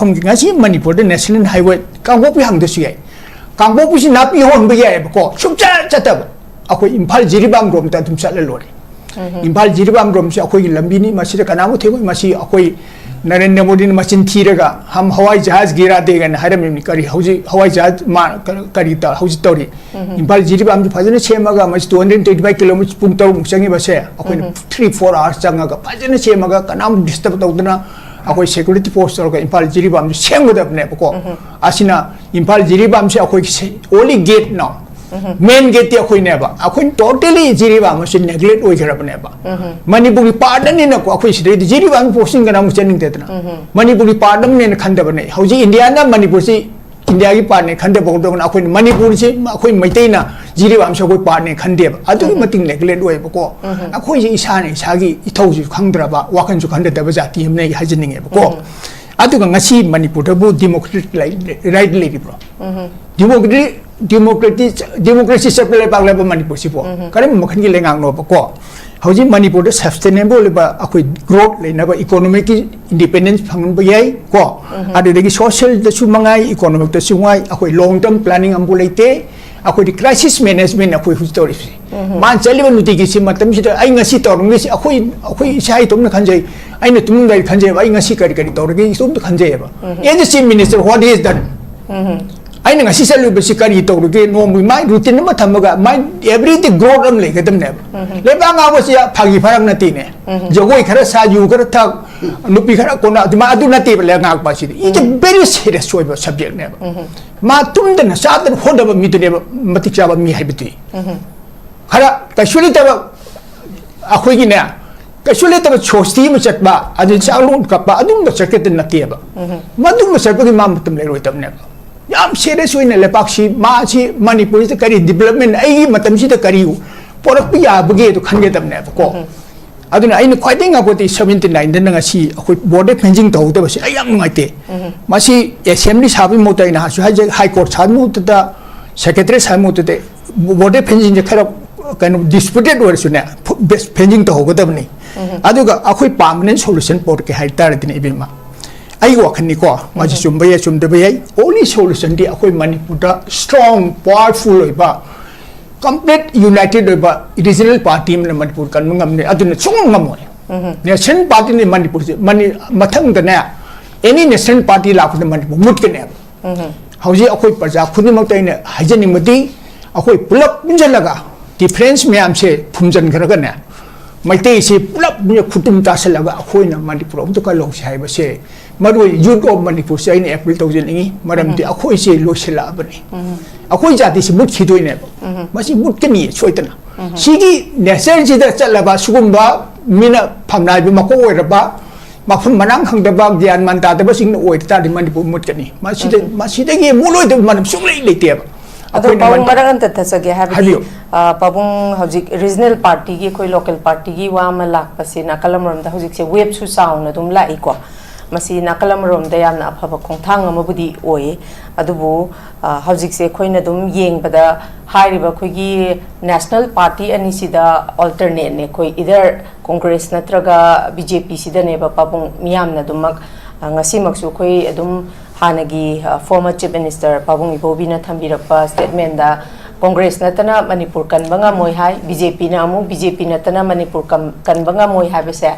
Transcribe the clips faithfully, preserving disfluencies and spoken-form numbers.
ꯃꯐꯝꯒꯤ, ꯉꯁꯤ ꯃꯅꯤꯄꯨꯔꯗ ꯅꯦꯁꯅꯦꯜ ꯍꯥꯏꯋꯦ ꯀꯥꯡꯄꯣꯛꯄꯤ ꯍꯥꯡꯗꯁꯨ ꯌꯥꯏ, ꯀꯥꯡꯄꯣꯛꯄꯤꯁꯤ ꯅꯥꯄꯤ ꯍꯧꯍꯟꯕ ꯌꯥꯏꯑꯕꯀꯣ, ꯁꯨꯡꯆꯠ ꯆꯠꯇꯕ꯫ ꯑꯩꯈꯣꯏ ꯏꯝꯐꯥꯜ ꯖꯤꯔꯤꯕꯥꯝ ꯔꯣꯝꯗ ꯑꯗꯨꯝ ꯆꯠꯂ ꯂꯣꯏꯔꯦ꯫ ꯏꯝꯐꯥꯜ ꯖꯤꯔꯤꯕꯥꯝ ꯔꯣꯝꯁꯤ ꯑꯩꯈꯣꯏꯒꯤ ꯂꯝꯕꯤꯅꯤ, ꯃꯁꯤꯗ ꯀꯅꯥꯝ ꯊꯦꯡꯉꯣꯏ꯫ ꯃꯁꯤ ꯑꯩꯈꯣꯏ ꯅꯔꯦꯟꯗ꯭ꯔ ꯃꯣꯗꯤꯅ ꯃꯆꯤꯟ ꯊꯤꯔꯒ "ꯍꯝ ꯍꯋꯥꯏ ꯖꯍꯥꯖ ꯒꯤꯔꯥ ꯗꯦ" ꯀꯥꯏꯅ ꯍꯥꯏꯔꯝꯃꯤꯕꯅꯤ꯫ ꯀꯔꯤ ꯍꯧꯖꯤꯛ ꯍꯋꯥꯏ ꯖꯍꯥꯖ ꯃꯥ ꯀ- ꯀꯔꯤ ꯇ- ꯍꯧꯖꯤꯛ ꯇꯧꯔꯤ? ꯏꯝꯐꯥꯜ ꯖꯤꯔꯤꯕꯥꯝꯁꯤ ꯐꯖꯅ ꯁꯦꯝꯃꯒ, ꯃꯁꯤ two hundred twenty five kilometers, ꯄꯨꯡ ꯇꯔꯨꯛꯃꯨꯛ ꯆꯪꯉꯤꯕꯁꯦ, ꯑꯩꯈꯣꯏꯅ three four hours ꯆꯪꯉꯒ ꯐꯖꯅ ꯁꯦꯝꯃꯒ, ꯀꯅꯥꯝ ꯗꯤꯁꯇꯔꯕ ꯇꯧꯗꯅ, ꯑꯩꯈꯣꯏ ꯁꯦꯀ꯭ꯌꯨꯔꯤꯇꯤ ꯐꯣꯔꯁ ꯇꯧꯔꯒ ꯏꯝꯐꯥꯜ ꯖꯤꯔꯤꯕꯥꯝꯁꯤ ꯁꯦꯝꯒꯗꯕꯅꯦꯕꯀꯣ꯫ ꯑꯁꯤꯅ ꯏꯝꯐꯥꯜ ꯖꯤꯔꯤꯕꯥꯝꯁꯤ ꯑꯩꯈꯣꯏꯒꯤ ꯑꯣꯟꯂꯤ ꯒꯦꯠ ꯅꯥꯎ, ꯃꯦꯟ ꯒꯦꯠꯇꯤ ꯑꯩꯈꯣꯏꯅꯦꯕ꯫ ꯑꯩꯈꯣꯏꯅ ꯇꯣꯇꯦꯂꯤ ꯖꯤꯔꯤꯕꯥꯝ ꯑꯁꯤ ꯅꯦꯒ꯭ꯂꯦꯛ ꯑꯣꯏꯈ꯭ꯔꯕꯅꯦꯕ꯫ ꯃꯅꯤꯄꯨꯔꯒꯤ ꯄꯥꯔꯠ ꯑꯅꯤꯅꯀꯣ, ꯑꯩꯈꯣꯏ ꯁꯤꯗꯩꯗꯤ ꯖꯤꯔꯤꯕꯥꯝ ꯄꯣꯁꯇꯤꯡ ꯀꯅꯥꯃꯨꯛ ꯆꯠꯅꯤꯡꯗꯦꯗꯅ꯫ ꯃꯅꯤꯄꯨꯔꯒꯤ ꯄꯥꯔꯠ ꯑꯃꯅꯦꯅ ꯈꯟꯗꯕꯅꯦ꯫ ꯍꯧꯖꯤꯛ ꯏꯟꯗꯤꯌꯥꯅ ꯃꯅꯤꯄꯨꯔꯁꯤ ꯏꯟꯗꯤꯌꯥꯒꯤ ꯄꯥꯔꯠꯅꯦ ꯈꯟꯗꯕ ꯍꯧꯔꯛꯇꯕꯅ, ꯑꯩꯈꯣꯏꯅ ꯃꯅꯤꯄꯨꯔꯁꯤ ꯑꯩꯈꯣꯏ ꯃꯩꯇꯩꯅ ꯖꯤꯔꯤꯕꯥꯝꯁꯤ ꯑꯩꯈꯣꯏ ꯄꯥꯔꯠꯅꯦ ꯈꯟꯗꯦꯕ꯫ ꯑꯗꯨꯛꯀꯤ ꯃꯇꯤꯛ ꯅꯦꯒ꯭ꯂꯦꯛ ꯑꯣꯏꯌꯦꯕꯀꯣ꯫ ꯑꯩꯈꯣꯏꯁꯤ ꯏꯁꯥꯅ ꯏꯁꯥꯒꯤ ꯏꯊꯧꯁꯨ ꯈꯪꯗ꯭ꯔꯕ, ꯋꯥꯈꯜꯁꯨ ꯈꯟꯗꯗꯕ ꯖꯥꯇꯤ ꯑꯃꯅꯦ ꯍꯥꯏꯖꯅꯤꯡꯉꯦꯕꯀꯣ꯫ ꯑꯗꯨꯒ ꯉꯁꯤ ꯃꯅꯤꯄꯨꯔꯗꯕꯨ ꯗꯤꯃꯣꯀ꯭ꯔꯦꯇꯤꯛ ꯔꯥꯏꯠ ꯂꯩꯔꯤꯕ꯭ꯔꯣ? ꯗꯤꯃꯣꯀ꯭ꯔꯦꯇꯤ ꯗꯤꯃꯣꯀ꯭ꯔꯦꯇꯤ ꯗꯤꯃꯣꯀ꯭ꯔꯦꯁꯤ ꯆꯠꯄ ꯂꯩꯕꯥꯛ ꯂꯩꯕ ꯃꯅꯤꯄꯨꯔꯁꯤꯕꯨ ꯀꯔꯝꯕ ꯃꯈꯜꯒꯤ ꯂꯩꯉꯥꯛꯅꯣꯕꯀꯣ? ꯍꯧꯖꯤꯛ ꯃꯅꯤꯄꯨꯔꯗ ꯁꯁꯇꯦꯅꯦꯕꯜ ꯑꯣꯏꯕ ꯑꯩꯈꯣꯏ ꯒ꯭ꯔꯣꯠ ꯂꯩꯅꯕ, ꯏꯀꯣꯅꯣꯃꯤꯛꯀꯤ ꯏꯟꯗꯤꯄꯦꯟꯗꯦꯟꯁ ꯐꯪꯍꯟꯕ ꯌꯥꯏ ꯀꯣ꯫ ꯑꯗꯨꯗꯒꯤ ꯁꯣꯁꯤꯌꯦꯜꯗꯁꯨ ꯃꯉꯥꯏ, ꯏꯀꯣꯅꯣꯃꯤꯛꯇꯁꯨ ꯉꯥꯏ, ꯑꯩꯈꯣꯏ ꯂꯣꯡ ꯇꯔꯝ ꯄ꯭ꯂꯥꯅꯤꯡ ꯑꯃꯕꯨ ꯂꯩꯇꯦ꯫ ꯑꯩꯈꯣꯏꯗꯤ ꯀ꯭ꯔꯥꯏꯁꯤꯁ ꯃꯦꯅꯦꯖꯃꯦꯟ ꯑꯩꯈꯣꯏ ꯍꯧꯖꯤꯛ ꯇꯧꯔꯤꯁꯦ꯫ ꯃꯥꯅ ꯆꯠꯂꯤꯕ ꯅꯨꯡꯇꯤꯒꯤ ꯁꯤ ꯃꯇꯝꯁꯤꯗ ꯑꯩ ꯉꯁꯤ ꯇꯧꯔꯝꯒꯦ, ꯁꯤ ꯑꯩꯈꯣꯏ, ꯑꯩꯈꯣꯏ ꯏꯁꯥ ꯏꯇꯣꯝꯅ ꯈꯟꯖꯩ꯫ ꯑꯩꯅ ꯇꯨꯝꯂꯝꯗꯥꯏꯗ ꯈꯟꯖꯩꯕ, "ꯑꯩ ꯉꯁꯤ ꯀꯔꯤ ꯀꯔꯤ ꯇꯧꯔꯒꯦ?" ꯏꯇꯣꯝꯇ ꯈꯟꯖꯩꯕ꯫ As a chief minister, what he has done? ꯑꯩꯅ ꯉꯁꯤ ꯆꯠꯂꯨꯕꯁꯤ ꯀꯔꯤ ꯇꯧꯔꯒꯦ? ꯅꯣꯡꯃꯒꯤ ꯃꯥꯏ ꯔꯨꯇꯤꯟ ꯑꯃ ꯊꯝꯃꯒ, ꯃꯥꯏ ꯑꯦꯕ꯭ꯔꯤꯗꯦ ꯒ꯭ꯔꯣꯠ ꯑꯃ ꯂꯩꯒꯗꯕꯅꯦꯕ꯫ ꯂꯩꯕꯥꯛ ꯉꯥꯛꯄꯁꯤ ꯐꯥꯒꯤ ꯐꯔꯛ ꯅꯠꯇꯦꯅꯦ꯫ ꯖꯒꯣꯏ ꯈꯔ ꯁꯥ, ꯌꯨ ꯈꯔ ꯊꯛ, ꯅꯨꯄꯤ ꯈꯔ ꯀꯣꯟꯅ, ꯑꯗꯨꯃꯥꯏ-, ꯑꯗꯨ ꯅꯠꯇꯦꯕ ꯂꯩꯉꯥꯛꯄ ꯑꯁꯤꯗꯤ꯫ It's a very serious ꯑꯣꯏꯕ ꯁꯕꯖꯦꯛꯅꯦꯕ꯫ ꯃꯥ ꯇꯨꯝꯗꯅ ꯆꯥꯗꯅ ꯍꯣꯠꯅꯕ ꯃꯤꯗꯨꯅꯦꯕ ꯃꯇꯤꯛ ꯆꯥꯕ ꯃꯤ ꯍꯥꯏꯕꯗꯤ꯫ ꯈꯔ ꯀꯩꯁꯨ ꯂꯩꯇꯕ, ꯑꯩꯈꯣꯏꯒꯤꯅꯦ, ꯀꯩꯁꯨ ꯂꯩꯇꯕ ꯁꯣꯁꯇꯤ ꯑꯃ ꯆꯠꯄ, ꯑꯗꯨ ꯆꯥꯛꯂꯣꯟ ꯀꯞꯄ, ꯑꯗꯨꯝꯕ ꯆꯠꯀꯗ ꯅꯠꯇꯦꯕ꯫ ꯃꯗꯨꯝꯕ ꯆꯠꯄꯒꯤ ꯃꯥ ꯃꯇꯝ ꯂꯩꯔꯣꯏꯗꯕꯅꯦꯕ꯫ ꯌꯥꯝ ꯁꯦꯔꯤꯌꯁ ꯑꯣꯏꯅ ꯂꯩꯕꯥꯛꯁꯤ, ꯃꯥꯁꯤ ꯃꯅꯤꯄꯨꯔꯁꯤꯗ ꯀꯔꯤ ꯗꯤꯕꯂꯞꯃꯦꯟ ꯑꯩꯒꯤ ꯃꯇꯝꯁꯤꯗ ꯀꯔꯤ ꯄꯣꯔꯛꯄ ꯌꯥꯕꯒꯦ ꯑꯗꯨ ꯈꯟꯒꯗꯕꯅꯦꯕꯀꯣ꯫ ꯑꯗꯨꯅ ꯑꯩꯅ ꯈ꯭ꯋꯥꯏꯗꯒꯤ ꯉꯛꯄꯗꯤ seventy nine ꯗꯅ ꯉꯁꯤ ꯑꯩꯈꯣꯏ ꯕꯣꯔꯗꯔ ꯐꯦꯟꯁꯤꯡ ꯇꯧꯍꯧꯗꯕꯁꯦ ꯑꯩ ꯌꯥꯝ ꯅꯨꯡꯉꯥꯏꯇꯦ꯫ ꯃꯁꯤ ꯑꯦꯁꯦꯝꯕ꯭ꯂꯤ ꯁꯥꯕꯒꯤ ꯃꯍꯨꯠꯇ, ꯑꯩꯅ ꯍꯥꯏꯁꯨ ꯍꯥꯏꯖꯩ, ꯍꯥꯏ ꯀꯣꯔꯠ ꯁꯥꯕꯒꯤ ꯃꯍꯨꯠꯇ, ꯁꯦꯀ꯭ꯔꯦꯇꯔꯤ ꯁꯥꯕꯒꯤ ꯃꯍꯨꯠꯇ, ꯕꯣꯔꯗꯔ ꯐꯦꯟꯁꯤꯡꯁꯦ ꯈꯔ ꯀꯩꯅꯣ ꯗꯤꯁꯄ꯭ꯌꯨꯇꯦꯠ ꯑꯣꯏꯔꯁꯨꯅꯦ, ꯐꯦꯟꯁꯤꯡ ꯇꯧꯍꯧꯒꯗꯕꯅꯤ꯫ ꯑꯗꯨꯒ ꯑꯩꯈꯣꯏ ꯄꯥꯔꯃꯅꯦꯟ ꯁꯣꯂꯨꯁꯟ ꯄꯣꯔꯛꯀꯦ ꯍꯥꯏ ꯇꯥꯔꯗꯤꯅꯦ, ꯏꯕꯦꯝꯃ, ꯑꯩꯒꯤ ꯋꯥꯈꯜꯅꯤꯀꯣ, ꯃꯁꯤ ꯆꯨꯝꯕ ꯌꯥꯏ, ꯆꯨꯝꯗꯕ ꯌꯥꯏ꯫ Only solution ꯗꯤ ꯑꯩꯈꯣꯏ ꯃꯅꯤꯄꯨꯔꯗ strong, powerful ꯑꯣꯏꯕ, complete united ꯑꯣꯏꯕ regional party ꯑꯃꯅ ꯃꯅꯤꯄꯨꯔ ꯀꯟꯕ ꯉꯝꯅꯤ, ꯑꯗꯨꯅ ꯁꯨꯡꯉꯝ ꯉꯝꯃꯣꯏ꯫ National party ꯅꯤ ꯃꯅꯤꯄꯨꯔꯁꯦ꯫ ꯃꯅꯤ-, ꯃꯊꯪꯗꯅꯦ, any national party ꯂꯥꯛꯄꯗ ꯃꯅꯤꯄꯨꯔ ꯃꯨꯠꯀꯅꯦꯕ꯫ ꯍꯧꯖꯤꯛ ꯑꯩꯈꯣꯏ ꯄ꯭ꯔꯖꯥ ꯈꯨꯗꯤꯡꯃꯛꯇ ꯑꯩꯅ ꯍꯥꯏꯖꯅꯤꯡꯕꯗꯤ, ꯑꯩꯈꯣꯏ ꯄꯨꯂꯞ ꯄꯨꯟꯁꯤꯜꯂꯒ difference ꯃꯌꯥꯝꯁꯦ ꯐꯨꯝꯖꯤꯟꯈ꯭ꯔꯒꯅꯦ, ꯃꯩꯇꯩꯁꯤ ꯄꯨꯂꯞ ꯈꯨꯇꯨꯝ ꯇꯥꯁꯤꯜꯂꯒ ꯑꯩꯈꯣꯏꯅ ꯃꯅꯤꯄꯨꯔ ꯑꯃꯠꯇ ꯀꯜꯍꯧꯁꯤ ꯍꯥꯏꯕꯁꯦ, ꯃꯔꯨꯑꯣꯏ youth of ꯃꯅꯤꯄꯨꯔꯁꯦ ꯑꯩꯅ appeal ꯇꯧꯖꯅꯤꯡꯉꯤ꯫ ꯃꯔꯝꯗꯤ ꯑꯩꯈꯣꯏꯁꯦ ꯂꯣꯏꯁꯤꯜꯂꯛꯑꯕꯅꯤ꯫ ꯑꯩꯈꯣꯏ ꯖꯥꯇꯤꯁꯤ ꯃꯨꯠꯈꯤꯗꯣꯏꯅꯦꯕ꯫ ꯃꯁꯤ ꯃꯨꯠꯀꯅꯤ ꯁꯣꯏꯗꯅ꯫ ꯁꯤꯒꯤ nature ꯁꯤꯗ ꯆꯠꯂꯕ ꯁꯤꯒꯨꯝꯕ ꯃꯤꯅ ꯐꯝꯅꯥꯏꯕ ꯃꯀꯣꯛ ꯑꯣꯏꯔꯕ, ꯃꯐꯝ ꯃꯔꯥꯡ ꯈꯪꯗꯕ, ꯒ꯭ꯌꯥꯟ ꯃꯥꯟ ꯇꯥꯗꯕꯁꯤꯡꯅ ꯑꯣꯏ ꯇꯥꯔꯗꯤ ꯃꯅꯤꯄꯨꯔ ꯃꯨꯠꯀꯅꯤ꯫ ꯃꯁꯤꯗ, ꯃꯁꯤꯗꯒꯤ ꯃꯨꯠꯂꯣꯏꯗꯕ ꯃꯔꯝ ꯁꯨꯡꯂꯩ ꯂꯩꯇꯦꯕ꯫ ꯑꯗꯣ ꯑꯩꯈꯣꯏꯅ ꯄꯥꯕꯨꯡ ꯃꯅꯤ-, ꯃꯔꯛ ꯑꯝꯇ ꯊꯠꯆꯒꯦ, ꯍꯥꯏꯕꯗꯤ, ꯍꯥꯏꯕꯤꯌꯨ꯫ ꯑ, ꯄꯥꯕꯨꯡ ꯍꯧꯖꯤꯛ regional party ꯒꯤ, ꯑꯩꯈꯣꯏ local party ꯒꯤ ꯋꯥ ꯑꯃ ꯂꯥꯛꯄꯁꯤ ꯅꯥꯀꯜ ꯑꯃꯔꯣꯝꯗ ꯍꯧꯖꯤꯛꯁꯦ wave ꯁꯨ ꯆꯥꯎꯅ ꯑꯗꯨꯝ ꯂꯥꯛꯏꯀꯣ꯫ ꯃꯁꯤ ꯅꯥꯀꯜ ꯑꯃꯔꯣꯝꯗ ꯌꯥꯝꯅ ꯑꯐꯕ ꯈꯣꯡꯊꯥꯡ ꯑꯃꯕꯨꯗꯤ ꯑꯣꯏꯌꯦ꯫ ꯑꯗꯨꯕꯨ, ꯑ, ꯍꯧꯖꯤꯛꯁꯦ ꯑꯩꯈꯣꯏꯅ ꯑꯗꯨꯝ ꯌꯦꯡꯕꯗ ꯍꯥꯏꯔꯤꯕ ꯑꯩꯈꯣꯏꯒꯤ national party ꯑꯅꯤꯁꯤꯗ alternate ꯅꯦ ꯑꯩꯈꯣꯏ, either Congress ꯅꯠꯇ꯭ꯔꯒ B J P ꯁꯤꯗꯅꯦꯕ ꯄꯥꯕꯨꯡ ꯃꯤꯌꯥꯝꯅ ꯑꯗꯨꯃꯛ, ꯑ, ꯉꯁꯤꯃꯛꯁꯨ ꯑꯩꯈꯣꯏ ꯑꯗꯨꯝ ꯍꯥꯟꯅꯒꯤ, ꯑ, former Chief Minister ꯄꯥꯕꯨꯡ ꯏꯕꯣꯕꯤꯅ ꯊꯝꯕꯤꯔꯛꯄ statement ꯗ Congress ꯅꯠꯇꯅ ꯃꯅꯤꯄꯨꯔ ꯀꯟꯕ ꯉꯝꯃꯣꯏ ꯍꯥꯏ, B J P ꯅ ꯑꯃꯨꯛ B J P ꯅꯠꯇꯅ ꯃꯅꯤꯄꯨꯔ ꯀꯝ-, ꯀꯟꯕ ꯉꯝꯃꯣꯏ ꯍꯥꯏꯕꯁꯦ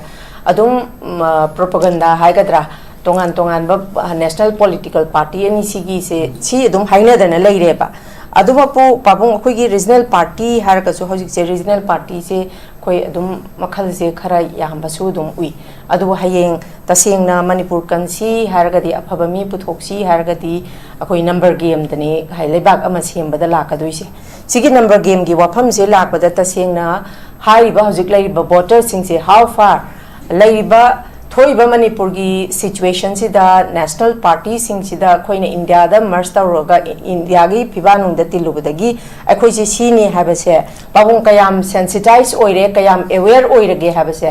ꯑꯗꯨꯝ, ꯎꯝ, ꯑ, propaganda ꯍꯥꯏꯒꯗ꯭ꯔꯥ, ꯇꯣꯉꯥꯟ ꯇꯣꯉꯥꯟꯕ, ꯑ, national political party ꯑꯅꯤꯁꯤꯒꯤꯁꯦ ꯁꯤ ꯑꯗꯨꯝ ꯍꯥꯏꯅꯗꯅ ꯂꯩꯔꯦꯕ꯫ ꯑꯗꯨꯃꯛꯄꯨ ꯄꯥꯕꯨꯡ ꯑꯩꯈꯣꯏꯒꯤ regional party ꯍꯥꯏꯔꯒꯁꯨ ꯍꯧꯖꯤꯛꯁꯦ regional party ꯁꯦ ꯑꯩꯈꯣꯏ ꯑꯗꯨꯝ ꯃꯈꯜꯁꯦ ꯈꯔ ꯌꯥꯝꯕꯁꯨ ꯑꯗꯨꯝ ꯎꯏ꯫ ꯑꯗꯨꯕꯨ ꯍꯌꯦꯡ ꯇꯁꯦꯡꯅ ꯃꯅꯤꯄꯨꯔ ꯀꯟꯁꯤ ꯍꯥꯏꯔꯒꯗꯤ, ꯑꯐꯕ ꯃꯤ ꯄꯨꯊꯣꯛꯁꯤ ꯍꯥꯏꯔꯒꯗꯤ, ꯑꯩꯈꯣꯏ number game ꯗꯅꯤ ꯍꯥꯏ, ꯂꯩꯕꯥꯛ ꯑꯃ ꯁꯦꯝꯕꯗ ꯂꯥꯛꯀꯗꯣꯏꯁꯦ꯫ ꯁꯤꯒꯤ number game ꯒꯤ ꯋꯥꯐꯝꯁꯦ ꯂꯥꯛꯄꯗ ꯇꯁꯦꯡꯅ ꯍꯥꯏꯔꯤꯕ ꯍꯧꯖꯤꯛ ꯂꯩꯔꯤꯕ voter ꯁꯤꯡꯁꯦ how far ꯂꯩꯔꯤꯕ ꯊꯣꯛꯏꯕ ꯃꯅꯤꯄꯨꯔꯒꯤ situation ꯁꯤꯗ national party ꯁꯤꯡꯁꯤꯗ ꯑꯩꯈꯣꯏꯅ ꯏꯟꯗꯤꯌꯥꯗ merge ꯇꯧꯔꯒ ꯏ-, ꯏꯟꯗꯤꯌꯥꯒꯤ ꯐꯤꯕꯥꯟꯅꯨꯡꯗ ꯇꯤꯜꯂꯨꯕꯗꯒꯤ ꯑꯩꯈꯣꯏꯁꯦ ꯁꯤꯅꯤ ꯍꯥꯏꯕꯁꯦ ꯄꯥꯕꯨꯡ ꯀꯌꯥꯝ sensitize ꯑꯣꯏꯔꯦ, ꯀꯌꯥꯝ aware ꯑꯣꯏꯔꯒꯦ ꯍꯥꯏꯕꯁꯦ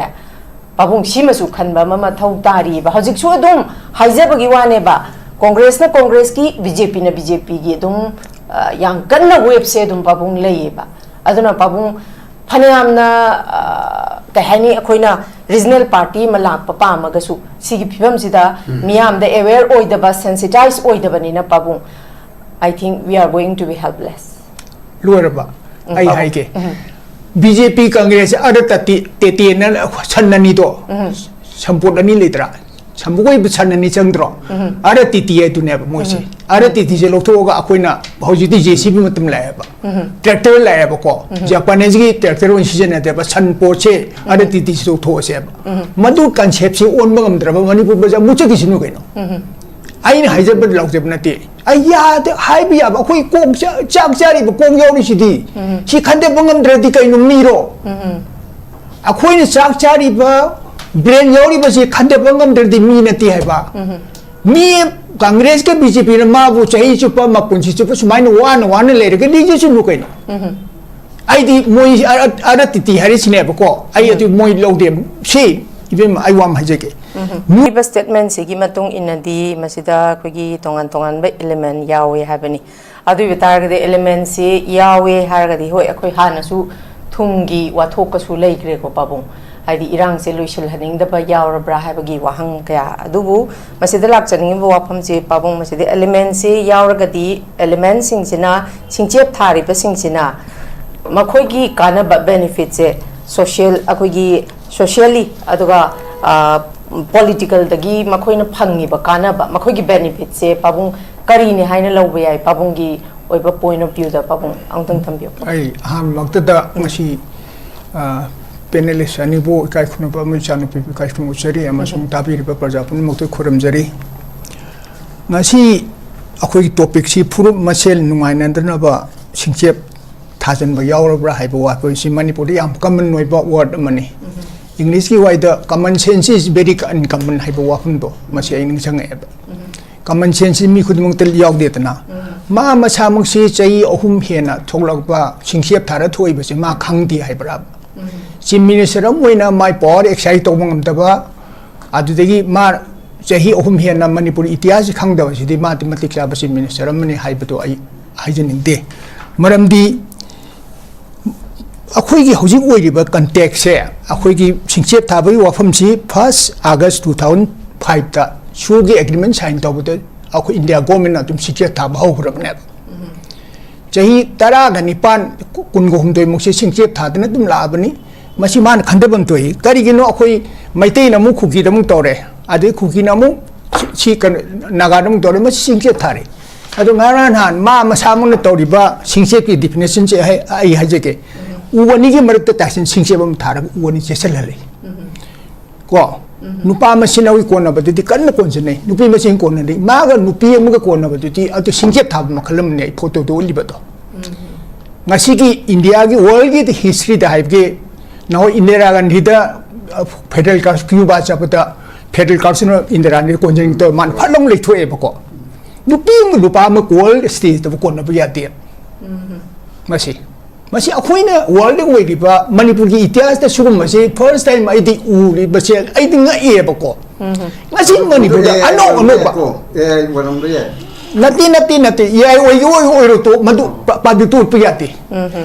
ꯄꯥꯕꯨꯡ ꯁꯤꯃꯁꯨ ꯈꯟꯕ ꯑꯃ ꯃꯊꯧ ꯇꯥꯔꯤꯕ꯫ ꯍꯧꯖꯤꯛꯁꯨ ꯑꯗꯨꯝ ꯍꯥꯏꯖꯕꯒꯤ ꯋꯥꯅꯦꯕ, Congress ꯅ Congress ꯀꯤ, B J P ꯅ B J P ꯒꯤ ꯑꯗꯨꯝ, ꯑ, ꯌꯥꯝ ꯀꯟꯅ wave ꯁꯦ ꯑꯗꯨꯝ ꯄꯥꯕꯨꯡ ꯂꯩꯌꯦꯕ꯫ ꯑꯗꯨꯅ ꯄꯥꯕꯨꯡ ꯐꯅꯌꯥꯝꯅ ꯑ, ꯀꯩ ꯍꯥꯏꯅꯤ, ꯑꯩꯈꯣꯏꯅ ꯔꯤꯖꯅꯦꯜ ꯄꯥꯔꯇꯤ ꯑꯃ ꯂꯥꯛꯄ ꯄꯥꯝꯃꯒꯁꯨ, ꯁꯤꯒꯤ ꯐꯤꯕꯝꯁꯤꯗ ꯃꯤꯌꯥꯝꯗ ꯑꯦꯋꯦꯌꯔ ꯑꯣꯏꯗꯕ, ꯁꯦꯟꯁꯤꯇꯥꯏꯁ ꯑꯣꯏꯗꯕꯅꯤꯅ, ꯄꯥꯕꯨꯡ, I think we are going to be helpless. ꯂꯣꯏꯔꯕ? ꯑꯩ ꯍꯥꯏꯒꯦ, ꯕꯤ ꯖꯦ ꯄꯤ ꯀꯪꯒ꯭ꯔꯦꯁ ꯑꯥꯗ ꯇꯠꯇꯤ ꯇꯦꯇꯦꯅ ꯁꯟ ꯑꯅꯤꯗꯣ, ꯁꯝꯄꯣꯠ ꯑꯅꯤ ꯂꯩꯇ꯭ꯔꯥ? ꯁꯝꯕꯨꯛ ꯑꯣꯏꯕ ꯁꯟ ꯑꯅꯤ ꯆꯪꯗ꯭ꯔꯣ? ꯑꯥꯗ ꯇꯤꯇꯤ ꯍꯥꯏꯗꯨꯅꯦꯕ ꯃꯣꯏꯁꯦ꯫ ꯑꯥꯗ ꯇꯤꯇꯤꯁꯦ ꯂꯧꯊꯣꯛꯑꯒ ꯑꯩꯈꯣꯏꯅ ꯍꯧꯖꯤꯛꯇꯤ ꯖꯦ ꯁꯤ ꯕꯤ ꯃꯇꯝ ꯂꯥꯛꯑꯦꯕ, ꯇ꯭ꯔꯦꯛꯇꯔ ꯂꯥꯛꯑꯦꯕꯀꯣ, ꯖꯄꯥꯅꯤꯁꯀꯤ ꯇ꯭ꯔꯦꯛꯇꯔ ꯑꯣꯏꯅ ꯁꯤꯖꯤꯟꯅꯗꯦꯕ, ꯁꯟ ꯄꯣꯠꯁꯦ ꯑꯥꯗ ꯇꯤꯇꯤꯁꯦ ꯂꯧꯊꯣꯛꯑꯁꯦꯕ꯫ ꯃꯗꯨ ꯀꯟꯁꯦꯞꯁꯦ ꯑꯣꯟꯕ ꯉꯝꯗ꯭ꯔꯕ ꯃꯅꯤꯄꯨꯔ ꯄ꯭ꯔꯖꯥ ꯑꯃꯨꯛ ꯆꯠꯈꯤꯁꯅꯨ ꯀꯩꯅꯣ꯫ ꯑꯩꯅ ꯍꯥꯏꯖꯕ ꯂꯥꯎꯖꯕ ꯅꯠꯇꯦ꯫ ꯑꯩ ꯌꯥꯗꯦ ꯍꯥꯏꯕ ꯌꯥꯕ, ꯑꯩꯈꯣꯏ ꯀꯣꯛ ꯆꯥ-, ꯆꯥꯛ ꯆꯥꯔꯤꯕ ꯀꯣꯛ ꯌꯥꯎꯔꯤꯁꯤꯗꯤ꯫ ꯁꯤ ꯈꯟꯗꯕ ꯉꯝꯗ꯭ꯔꯗꯤ ꯀꯩꯅꯣ ꯃꯤꯔꯣ? ꯑꯩꯈꯣꯏꯅ ꯆꯥꯛ ꯆꯥꯔꯤꯕ ꯕ꯭ꯔꯦꯟ ꯌꯥꯎꯔꯤꯕꯁꯤ ꯈꯟꯗꯕ ꯉꯝꯗ꯭ꯔꯗꯤ ꯃꯤ ꯅꯠꯇꯦ ꯍꯥꯏꯕ꯫ ꯃꯤ ꯀꯪꯒ꯭ꯔꯦꯁꯀ ꯕꯤ ꯖꯦ ꯄꯤꯅ ꯃꯥꯕꯨ ꯆꯍꯤ ꯆꯨꯞꯄ, ꯃꯄꯨꯟꯁꯤ ꯆꯨꯞꯄ ꯁꯨꯃꯥꯏꯅ ꯋꯥꯅ ꯋꯥꯅ ꯂꯩꯔꯒ ꯂꯩꯖꯁꯅꯨ ꯀꯩꯅꯣ꯫ ꯑꯩꯗꯤ ꯃꯣꯏ ꯑꯔ-, ꯑꯔ ꯇꯤꯇꯤ ꯍꯥꯏꯔꯤꯁꯤꯅꯦꯕꯀꯣ꯫ ꯑꯩ ꯑꯗꯨ ꯃꯣꯏ ꯂꯧꯗꯦ꯫ ꯁꯤ, ꯏꯕꯦꯝꯃ, ꯑꯩ ꯋꯥ ꯑꯃ ꯍꯥꯏꯖꯒꯦ꯫ ꯍꯥꯏꯔꯤꯕ ꯁ꯭ꯇꯦꯠꯃꯦꯟꯁꯤꯒꯤ ꯃꯇꯨꯡ ꯏꯟꯅꯗꯤ ꯃꯁꯤꯗ ꯑꯩꯈꯣꯏꯒꯤ ꯇꯣꯉꯥꯟ ꯇꯣꯉꯥꯟꯕ ꯏꯂꯤꯃꯦꯟ ꯌꯥꯎꯋꯦ ꯍꯥꯏꯕꯅꯤ꯫ ꯑꯗꯨ ꯑꯣꯏꯕ ꯇꯥꯔꯒꯗꯤ ꯏꯂꯤꯃꯦꯟꯁꯤ ꯌꯥꯎꯋꯦ ꯍꯥꯏꯔꯒꯗꯤ, ꯍꯣꯏ, ꯑꯩꯈꯣꯏ ꯍꯥꯟꯅꯁꯨ ꯊꯨꯝꯒꯤ ꯋꯥꯊꯣꯛꯀꯁꯨ ꯂꯩꯈ꯭ꯔꯦꯀꯣ, ꯄꯥꯕꯨꯡ꯫ ꯍꯥꯏꯗꯤ ꯏꯔꯥꯡꯁꯦ ꯂꯣꯏꯁꯤꯜꯍꯟꯅꯤꯡꯗꯕ ꯌꯥꯎꯔꯕ꯭ꯔꯥ ꯍꯥꯏꯕꯒꯤ ꯋꯥꯍꯪ ꯀꯌꯥ꯫ ꯑꯗꯨꯕꯨ ꯃꯁꯤꯗ ꯂꯥꯛꯆꯅꯤꯡꯉꯤꯕ ꯋꯥꯐꯝꯁꯤ, ꯄꯥꯕꯨꯡ, ꯃꯁꯤꯗ ꯏꯂꯤꯃꯦꯟꯁꯤ ꯌꯥꯎꯔꯒꯗꯤ, ꯏꯂꯤꯃꯦꯟꯁꯤꯡꯁꯤꯅ, ꯁꯤꯡꯆꯦꯞ ꯊꯥꯔꯤꯕꯁꯤꯡꯁꯤꯅ ꯃꯈꯣꯏꯒꯤ ꯀꯥꯟꯅꯕ, ꯕꯦꯅꯤꯐꯤꯠꯁꯦ, ꯁꯣꯁꯤꯌꯦꯜ, ꯑꯩꯈꯣꯏꯒꯤ ꯁꯣꯁꯤꯌꯦꯜꯂꯤ, ꯑꯗꯨꯒ, ꯑ, ꯄꯣꯂꯤꯇꯤꯀꯦꯜꯗꯒꯤ ꯃꯈꯣꯏꯅ ꯐꯪꯉꯤꯕ ꯀꯥꯟꯅꯕ, ꯃꯈꯣꯏꯒꯤ ꯕꯦꯅꯤꯐꯤꯠꯁꯦ, ꯄꯥꯕꯨꯡ, ꯀꯔꯤꯅꯤ ꯍꯥꯏꯅ ꯂꯧꯕ ꯌꯥꯏ? ꯄꯥꯕꯨꯡꯒꯤ ꯑꯣꯏꯕ ꯄꯣꯏꯟ ꯑꯣꯐ ꯚ꯭ꯌꯨꯗ, ꯄꯥꯕꯨꯡ, ꯑꯃꯨꯛꯇꯪ ꯊꯝꯕꯤꯌꯨ꯫ ꯑꯩ ꯑꯍꯥꯟꯕꯃꯛꯇꯗ ꯉꯁꯤ, ꯑ, ꯄꯦꯅꯦꯂꯤꯁ ꯑꯅꯤꯕꯨ ꯏꯀꯥꯏ ꯈꯨꯝꯅꯕ ꯑꯃꯗꯤ ꯏꯆꯥꯅꯨꯄꯤꯕꯨ ꯏꯀꯥꯏ ꯈꯨꯝꯅꯕ ꯎꯠꯆꯔꯤ, ꯑꯃꯁꯨꯡ ꯇꯥꯕꯤꯔꯤꯕ ꯄ꯭ꯔꯖꯥ ꯄꯨꯝꯅꯃꯛꯇ ꯈꯨꯔꯨꯝꯖꯔꯤ꯫ ꯉꯁꯤ ꯑꯩꯈꯣꯏꯒꯤ ꯇꯣꯄꯤꯛꯁꯤ ꯐꯨꯔꯨꯞ ꯃꯁꯦꯜ ꯅꯨꯡꯉꯥꯏꯅꯗꯅꯕ ꯁꯤꯡꯆꯦꯞ ꯊꯥꯖꯤꯟꯕ ꯌꯥꯎꯔꯕ꯭ꯔꯥ ꯍꯥꯏꯕ ꯋꯥꯐꯝꯁꯤ ꯃꯅꯤꯄꯨꯔꯗ ꯌꯥꯝ ꯀꯃꯟ ꯑꯣꯏꯕ ꯋꯥꯔꯗ ꯑꯃꯅꯤ꯫ ꯏꯪꯂꯤꯁꯀꯤ ꯋꯥꯍꯩꯗ "Common sense is very uncommon" ꯍꯥꯏꯕ ꯋꯥꯐꯝꯗꯣ ꯃꯁꯤ ꯑꯩ ꯅꯤꯡꯁꯤꯡꯉꯛꯑꯦꯕ꯫ ꯀꯃꯟ ꯁꯦꯟꯁꯁꯤ ꯃꯤ ꯈꯨꯗꯤꯡꯃꯛꯇ ꯌꯥꯎꯗꯦꯗꯅ꯫ ꯃꯥ ꯃꯁꯥꯃꯛꯁꯤ ꯆꯍꯤ ꯑꯍꯨꯝ ꯍꯦꯟꯅ ꯊꯣꯛꯂꯛꯄ ꯁꯤꯡꯆꯦꯞ ꯊꯥꯔ ꯊꯣꯛꯏꯕꯁꯤ ꯃꯥ ꯈꯪꯗꯦ ꯍꯥꯏꯕ꯭ꯔꯥ? ꯆꯤꯐ ꯃꯤꯅꯤꯁꯇꯔ ꯑꯃ ꯑꯣꯏꯅ ꯃꯥꯏ ꯄꯋꯥꯔ ꯑꯦꯛꯁꯔꯁꯥꯏꯁ ꯇꯧꯕ ꯉꯝꯗꯕ, ꯑꯗꯨꯗꯒꯤ ꯃꯥ ꯆꯍꯤ ꯑꯍꯨꯝ ꯍꯦꯟꯅ ꯃꯅꯤꯄꯨꯔ ꯏꯇꯤꯍꯥꯁꯁꯤ ꯈꯪꯗꯕꯁꯤꯗꯤ ꯃꯥꯗꯤ ꯃꯇꯤꯛ ꯆꯥꯕ ꯆꯤꯐ ꯃꯤꯅꯤꯁꯇꯔ ꯑꯃꯅꯤ ꯍꯥꯏꯕꯗꯣ ꯑꯩ ꯍꯥꯏꯖꯅꯤꯡꯗꯦ꯫ ꯃꯔꯝꯗꯤ ꯑꯩꯈꯣꯏꯒꯤ ꯍꯧꯖꯤꯛ ꯑꯣꯏꯔꯤꯕ ꯀꯟꯇꯦꯛꯁꯁꯦ, ꯑꯩꯈꯣꯏꯒꯤ ꯁꯤꯡꯆꯦꯞ ꯊꯥꯕꯒꯤ ꯋꯥꯐꯝꯁꯤ first August two thousand five ꯇ ꯁꯤꯑꯣꯒꯤ ꯑꯦꯒ꯭ꯔꯤꯃꯦꯟ ꯁꯥꯏꯟ ꯇꯧꯕꯗ ꯑꯩꯈꯣꯏ ꯏꯟꯗꯤꯌꯥ ꯒꯣꯔꯃꯦꯟꯅ ꯑꯗꯨꯝ ꯁꯤꯡꯆꯦꯞ ꯊꯥꯕ ꯍꯧꯈ꯭ꯔꯕꯅꯦꯕ꯫ ꯆꯍꯤ ꯇꯔꯥꯒ ꯅꯤꯄꯥꯟ, ꯀꯨꯟꯒ ꯍꯨꯝꯗꯣꯏꯃꯨꯛꯁꯦ ꯁꯤꯡꯆꯦꯞ ꯊꯥꯗꯅ ꯑꯗꯨꯝ ꯂꯥꯛꯑꯕꯅꯤ꯫ ꯃꯁꯤ ꯃꯥꯅ ꯈꯟꯊꯐꯝ ꯊꯣꯛꯏ꯫ ꯀꯔꯤꯒꯤꯅꯣ ꯑꯩꯈꯣꯏ ꯃꯩꯇꯩꯅ ꯑꯃꯨꯛ ꯀꯨꯀꯤꯗ ꯑꯃꯨꯛ ꯇꯧꯔꯦ, ꯑꯗꯩ ꯀꯨꯀꯤꯅ ꯑꯃꯨꯛ ꯁꯤ, ꯁꯤ ꯀꯩꯅꯣ, ꯅꯥꯒꯥꯗ ꯑꯃꯨꯛ ꯇꯧꯔꯦ, ꯃꯁꯤ ꯁꯤꯡꯆꯦꯞ ꯊꯥꯔꯦ꯫ ꯑꯗꯣ ꯉꯔꯥꯡ ꯅꯍꯥꯟ ꯃꯥ ꯃꯁꯥꯃꯛꯅ ꯇꯧꯔꯤꯕ ꯁꯤꯡꯆꯦꯞꯀꯤ ꯗꯤꯐꯤꯅꯦꯁꯟꯁꯦ ꯑꯩ, ꯑꯩ ꯍꯥꯏꯖꯒꯦ꯫ ꯎ ꯑꯅꯤꯒꯤ ꯃꯔꯛꯇ ꯇꯥꯏꯁꯟ ꯁꯤꯡꯆꯦꯞ ꯑꯃ ꯊꯥꯔꯒ ꯎ ꯑꯅꯤ ꯆꯦꯠꯁꯤꯜꯍꯜꯂꯤ꯫ ꯀꯣ? ꯅꯨꯄꯥ ꯃꯁꯦꯟ ꯑꯃꯒꯤ ꯀꯣꯟꯅꯕꯗꯨꯗꯤ ꯀꯟꯅ ꯀꯣꯟꯖꯅꯩ, ꯅꯨꯄꯤ ꯃꯁꯦꯟ ꯀꯣꯟꯅꯗꯦ꯫ ꯃꯥꯒ ꯅꯨꯄꯤ ꯑꯃꯒ ꯀꯣꯟꯅꯕꯗꯨꯗꯤ ꯑꯗꯨ ꯁꯤꯡꯆꯦꯞ ꯊꯥꯕ ꯃꯈꯜ ꯑꯃꯅꯦ, ꯑꯩ ꯐꯣꯇꯣꯗꯣ ꯎꯠꯂꯤꯕꯗꯣ꯫ ꯉꯁꯤꯒꯤ ꯏꯟꯗꯤꯌꯥꯒꯤ, ꯋꯥꯔꯜꯒꯤꯗ ꯍꯤꯁꯇ꯭ꯔꯤꯗ ꯍꯥꯏꯕꯒꯤ, ꯅꯍꯣꯏ ꯏꯟꯗꯤꯔꯥ ꯒꯥꯟꯙꯤꯗ, ꯑ, ꯐꯦꯗꯔꯦꯜ ꯀꯥꯎꯟꯁꯤꯜ, ꯀ꯭ꯌꯨꯕꯥ ꯆꯠꯄꯗ federal council of Indira Gandhi ꯀꯣꯟꯖꯅꯤꯡꯇꯧ ꯃꯥꯅ ꯐꯠ ꯂꯥꯎꯅ ꯂꯩꯊꯣꯛꯑꯦꯕꯀꯣ꯫ ꯅꯨꯄꯤ ꯑꯃ ꯅꯨꯄꯥ ꯑꯃ ꯋꯥꯔꯜ ꯁ꯭ꯇꯦꯖꯇꯕꯨ ꯀꯣꯟꯅꯕ ꯌꯥꯗꯦ꯫ ꯃꯁꯤ, ꯃꯁꯤ ꯑꯩꯈꯣꯏꯅ ꯋꯥꯔꯜꯗ ꯑꯣꯏꯔꯤꯕ ꯃꯅꯤꯄꯨꯔꯒꯤ ꯏꯇꯤꯍꯥꯁꯇ ꯁꯤꯒꯨꯝꯕꯁꯦ ꯐꯥꯔꯁ ꯇꯥꯏꯝ ꯑꯩꯗꯤ ꯎꯔꯤꯕꯁꯦ ꯑꯩꯗꯤ ꯉꯛꯑꯦꯕꯀꯣ꯫ ꯉꯁꯤ ꯃꯅꯤꯄꯨꯔꯗ ꯑꯦ ꯑꯥꯏ ꯑꯅꯧ ꯑꯣꯏꯔꯝꯕ ꯑꯅꯧꯕ ꯌꯥꯏꯀꯣ, ꯑꯦ ꯑꯥꯏ ꯑꯣꯏꯔꯝꯕ ꯌꯥꯏ꯫ ꯅꯠꯇꯦ, ꯅꯠꯇꯦ, ꯅꯠꯇꯦ꯫ ꯑꯦ ꯑꯥꯏ ꯑꯣꯏꯒꯦ ꯑꯣꯏ-, ꯑꯣꯏꯔꯣ ꯇꯣ, ꯃꯗꯨ ꯄ-, ꯄꯥꯕ꯭ꯂꯤꯛꯇ ꯎꯠꯄ ꯌꯥꯗꯦ꯫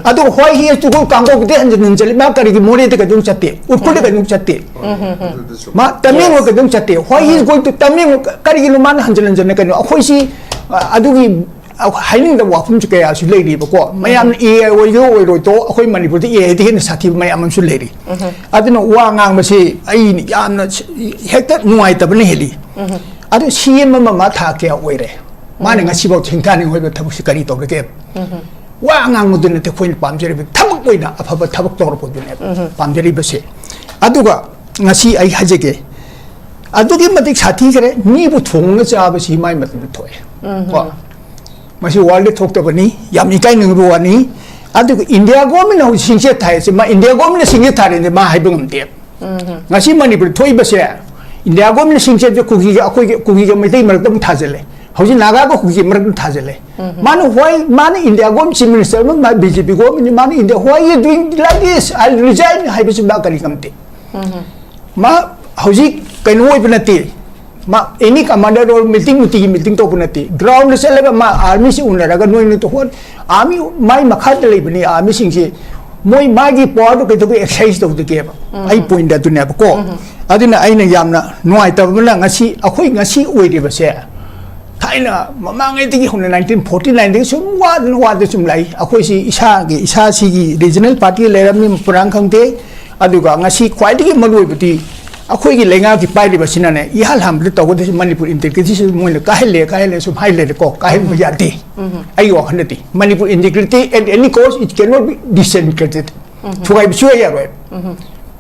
ꯑꯗꯣ why he has to go ꯀꯥꯡꯄꯣꯛꯄꯤꯗ ꯍꯟꯖꯤꯟ ꯍꯟꯖꯤꯜꯂꯤ? ꯃꯥ ꯀꯔꯤꯒꯤ ꯃꯣꯔꯦꯗ ꯀꯩꯗꯧ ꯆꯠꯇꯦ? ꯎꯈ꯭ꯔꯨꯜꯗ ꯀꯩꯗꯧ ꯆꯠꯇꯦ? ꯑꯗꯨꯗꯁꯨ꯫ ꯃꯥ ꯇꯃꯦꯡꯂꯣꯡ ꯀꯩꯗꯧ ꯆꯠꯇꯦ? Why he is going to Tamenglong? ꯀꯔꯤꯒꯤꯅꯣ ꯃꯥꯅ ꯍꯟꯖꯤꯟ ꯍꯟꯖꯤꯟꯅ ꯀꯩꯅꯣ? ꯑꯩꯈꯣꯏꯁꯤ, ꯑ, ꯑꯗꯨꯒꯤ, ꯑ, ꯍꯥꯏꯅꯤꯡꯗꯕ ꯋꯥꯐꯝꯁꯨ ꯀꯌꯥꯁꯨ ꯂꯩꯔꯤꯕꯀꯣ꯫ ꯃꯌꯥꯝꯅ ꯑꯦ ꯑꯥꯏ ꯑꯣꯏꯒꯦ ꯑꯣꯏꯔꯣꯏ ꯇꯣ, ꯑꯩꯈꯣꯏ ꯃꯅꯤꯄꯨꯔꯗ ꯑꯦ ꯑꯥꯏꯗꯒꯤ ꯍꯦꯟꯅ ꯁꯥꯊꯤꯕ ꯃꯌꯥꯝ ꯑꯃꯁꯨ ꯂꯩꯔꯤ꯫ ꯑꯗꯨꯅ ꯋꯥ ꯉꯥꯡꯕꯁꯤ ꯑꯩ ꯌꯥꯝꯅ ꯍꯦꯛꯇ ꯅꯨꯡꯉꯥꯏꯇꯕꯅ ꯍꯦꯜꯂꯤ꯫ ꯑꯗꯨ ꯁꯤ ꯑꯦꯝ ꯑꯃ ꯃꯥ ꯊꯥ ꯀꯌꯥ ꯑꯣꯏꯔꯦ? ꯃꯥꯅ ꯉꯁꯤꯐꯥꯎ ꯁꯤꯡꯊꯥꯅꯤꯡꯉꯣꯏꯕ ꯊꯕꯛꯁꯤ ꯀꯔꯤ ꯇꯧꯔꯒꯦ? ꯋꯥ ꯉꯥꯡꯕꯗꯨ ꯅꯠꯇꯦ ꯑꯩꯈꯣꯏꯅ ꯄꯥꯝꯖꯔꯤꯕ, ꯊꯕꯛ ꯑꯣꯏꯅ ꯑꯐꯕ ꯊꯕꯛ ꯇꯧꯔꯛꯄꯗꯨꯅꯦꯕ ꯄꯥꯝꯖꯔꯤꯕꯁꯦ꯫ ꯑꯗꯨꯒ ꯉꯁꯤ ꯑꯩ ꯍꯥꯏꯖꯒꯦ, ꯑꯗꯨꯛꯀꯤ ꯃꯇꯤꯛ ꯁꯥꯊꯤꯈ꯭ꯔꯦ, ꯃꯤꯕꯨ ꯊꯣꯡꯉꯒ ꯆꯥꯕꯁꯤ ꯃꯥꯏ ꯃꯇꯝꯗ ꯊꯣꯛꯑꯦ꯫ ꯀꯣ? ꯃꯁꯤ ꯋꯥꯔꯜꯗ ꯊꯣꯛꯇꯕꯅꯤ, ꯌꯥꯝ ꯏꯀꯥꯏꯅꯤꯡꯕ ꯋꯥꯅꯤ꯫ ꯑꯗꯨꯒ ꯏꯟꯗꯤꯌꯥ ꯒꯣꯔꯃꯦꯟꯅ ꯍꯧꯖꯤꯛ ꯁꯤꯡꯆꯦꯠ ꯊꯥꯏꯁꯦ, ꯃꯥ ꯏꯟꯗꯤꯌꯥ ꯒꯣꯔꯃꯦꯟꯅ ꯁꯤꯡꯆꯦꯠ ꯊꯥꯔꯦꯅꯦ ꯃꯥ ꯍꯥꯏꯕ ꯉꯝꯗꯦ꯫ ꯉꯁꯤ ꯃꯅꯤꯄꯨꯔ ꯊꯣꯛꯏꯕꯁꯦ, ꯏꯟꯗꯤꯌꯥ ꯒꯣꯔꯃꯦꯟꯅ ꯁꯤꯡꯆꯦꯠꯁꯦ ꯀꯨꯀꯤꯒ, ꯑꯩꯈꯣꯏꯒꯤ ꯀꯨꯀꯤꯒ ꯃꯩꯇꯩ ꯃꯔꯛꯇ ꯑꯃꯨꯛ ꯊꯥꯖꯤꯜꯂꯦ꯫ ꯍꯧꯖꯤꯛ ꯅꯥꯒꯥꯒ ꯀꯨꯀꯤ ꯃꯔꯛꯇ ꯊꯥꯖꯤꯜꯂꯦ꯫ ꯃꯥꯅ why, ꯃꯥꯅ ꯏꯟꯗꯤꯌꯥ ꯒꯣꯔꯃꯦꯟ ꯆꯤꯐ ꯃꯤꯅꯤꯁꯇꯔ ꯑꯃ, ꯃꯥ ꯕꯤ ꯖꯦ ꯄꯤ ꯒꯣꯔꯃꯦꯟꯅꯤ, ꯃꯥꯅ India, "Why you doing like this? I resign" ꯍꯥꯏꯕꯁꯤ ꯃꯥ ꯀꯔꯤ ꯉꯝꯗꯦ? ꯃꯥ ꯍꯧꯖꯤꯛ ꯀꯩꯅꯣ ꯑꯣꯏꯕ ꯅꯠꯇꯦ, ꯃꯥ ꯑꯦꯅꯤ ꯀꯃꯥꯟꯗꯔ ꯑꯣꯔ ꯃꯤꯇꯤꯡ, ꯅꯨꯡꯇꯤꯒꯤ ꯃꯤꯇꯤꯡ ꯇꯧꯕ ꯅꯠꯇꯦ, ꯒ꯭ꯔꯥꯎꯟꯗ ꯆꯠꯂꯒ ꯃꯥ ꯑꯥꯔꯃꯤꯁꯤ ꯎꯅꯔꯒ ꯅꯣꯏ, ꯅꯣꯏ ꯍꯣꯠ-, ꯑꯥꯔꯃꯤ ꯃꯥꯏ ꯃꯈꯥꯗ ꯂꯩꯕꯅꯤ, ꯑꯥꯔꯃꯤꯁꯤꯡꯁꯤ ꯃꯣꯏ ꯃꯥꯒꯤ ꯄꯋꯥꯔꯗꯨ ꯀꯩꯗꯧꯕꯩ ꯑꯦꯛꯁꯔꯁꯥꯏꯁ ꯇꯧꯗꯒꯦꯕ? ꯑꯩ ꯄꯣꯏꯟꯗ ꯑꯗꯨꯅꯦꯕꯀꯣ꯫ ꯑꯗꯨꯅ ꯑꯩꯅ ꯌꯥꯝꯅ ꯅꯨꯡꯉꯥꯏꯇꯕ ꯑꯃꯅ, ꯉꯁꯤ ꯑꯩꯈꯣꯏ ꯉꯁꯤ ꯑꯣꯏꯔꯤꯕꯁꯦ, ꯊꯥꯏꯅ ꯃꯃꯥꯡꯉꯩꯗꯒꯤ ꯍꯧꯅ, ꯅꯥꯏꯟꯇꯤꯟ ꯐꯣꯔꯇꯤ ꯅꯥꯏꯟꯗꯒꯤ ꯁꯨꯝ ꯋꯥꯗꯅ ꯋꯥꯗꯅ ꯁꯨꯝ ꯂꯥꯛꯏ꯫ ꯑꯩꯈꯣꯏꯁꯤ ꯏꯁꯥꯒꯤ, ꯏꯁꯥꯁꯤꯒꯤ ꯔꯤꯖꯅꯦꯜ ꯄꯥꯔꯇꯤ ꯂꯩꯔꯝꯃꯤ ꯄꯨꯔꯥꯡ ꯈꯪꯗꯦ꯫ ꯑꯗꯨꯒ ꯉꯁꯤ ꯈ꯭ꯋꯥꯏꯗꯒꯤ ꯃꯔꯨ ꯑꯣꯏꯕꯗꯤ ꯑꯩꯈꯣꯏꯒꯤ ꯂꯩꯉꯥꯛꯀꯤ ꯄꯥꯏꯔꯤꯕꯁꯤꯅꯅꯦ, ꯏꯍꯥꯟ ꯍꯥꯟꯕꯗ ꯇꯧꯒꯗꯣꯏꯁꯤ ꯃꯅꯤꯄꯨꯔ ꯏꯟꯇꯤꯒ꯭ꯔꯤꯇꯤꯁꯤ ꯃꯣꯏꯅ ꯀꯥꯏꯍꯜꯂꯦ, ꯀꯥꯏꯍꯜꯂꯦ ꯁꯨꯝ ꯍꯥꯏ ꯂꯩꯔꯦꯀꯣ, ꯀꯥꯏꯍꯟꯕ ꯌꯥꯗꯦ꯫ ꯑꯩꯒꯤ ꯋꯥꯈꯜꯗꯗꯤ Manipur integrity at any cost, it cannot be disintegrated. ꯊꯨꯒꯥꯏꯕ ꯁꯨꯡꯌꯥ ꯌꯥꯔꯣꯏ꯫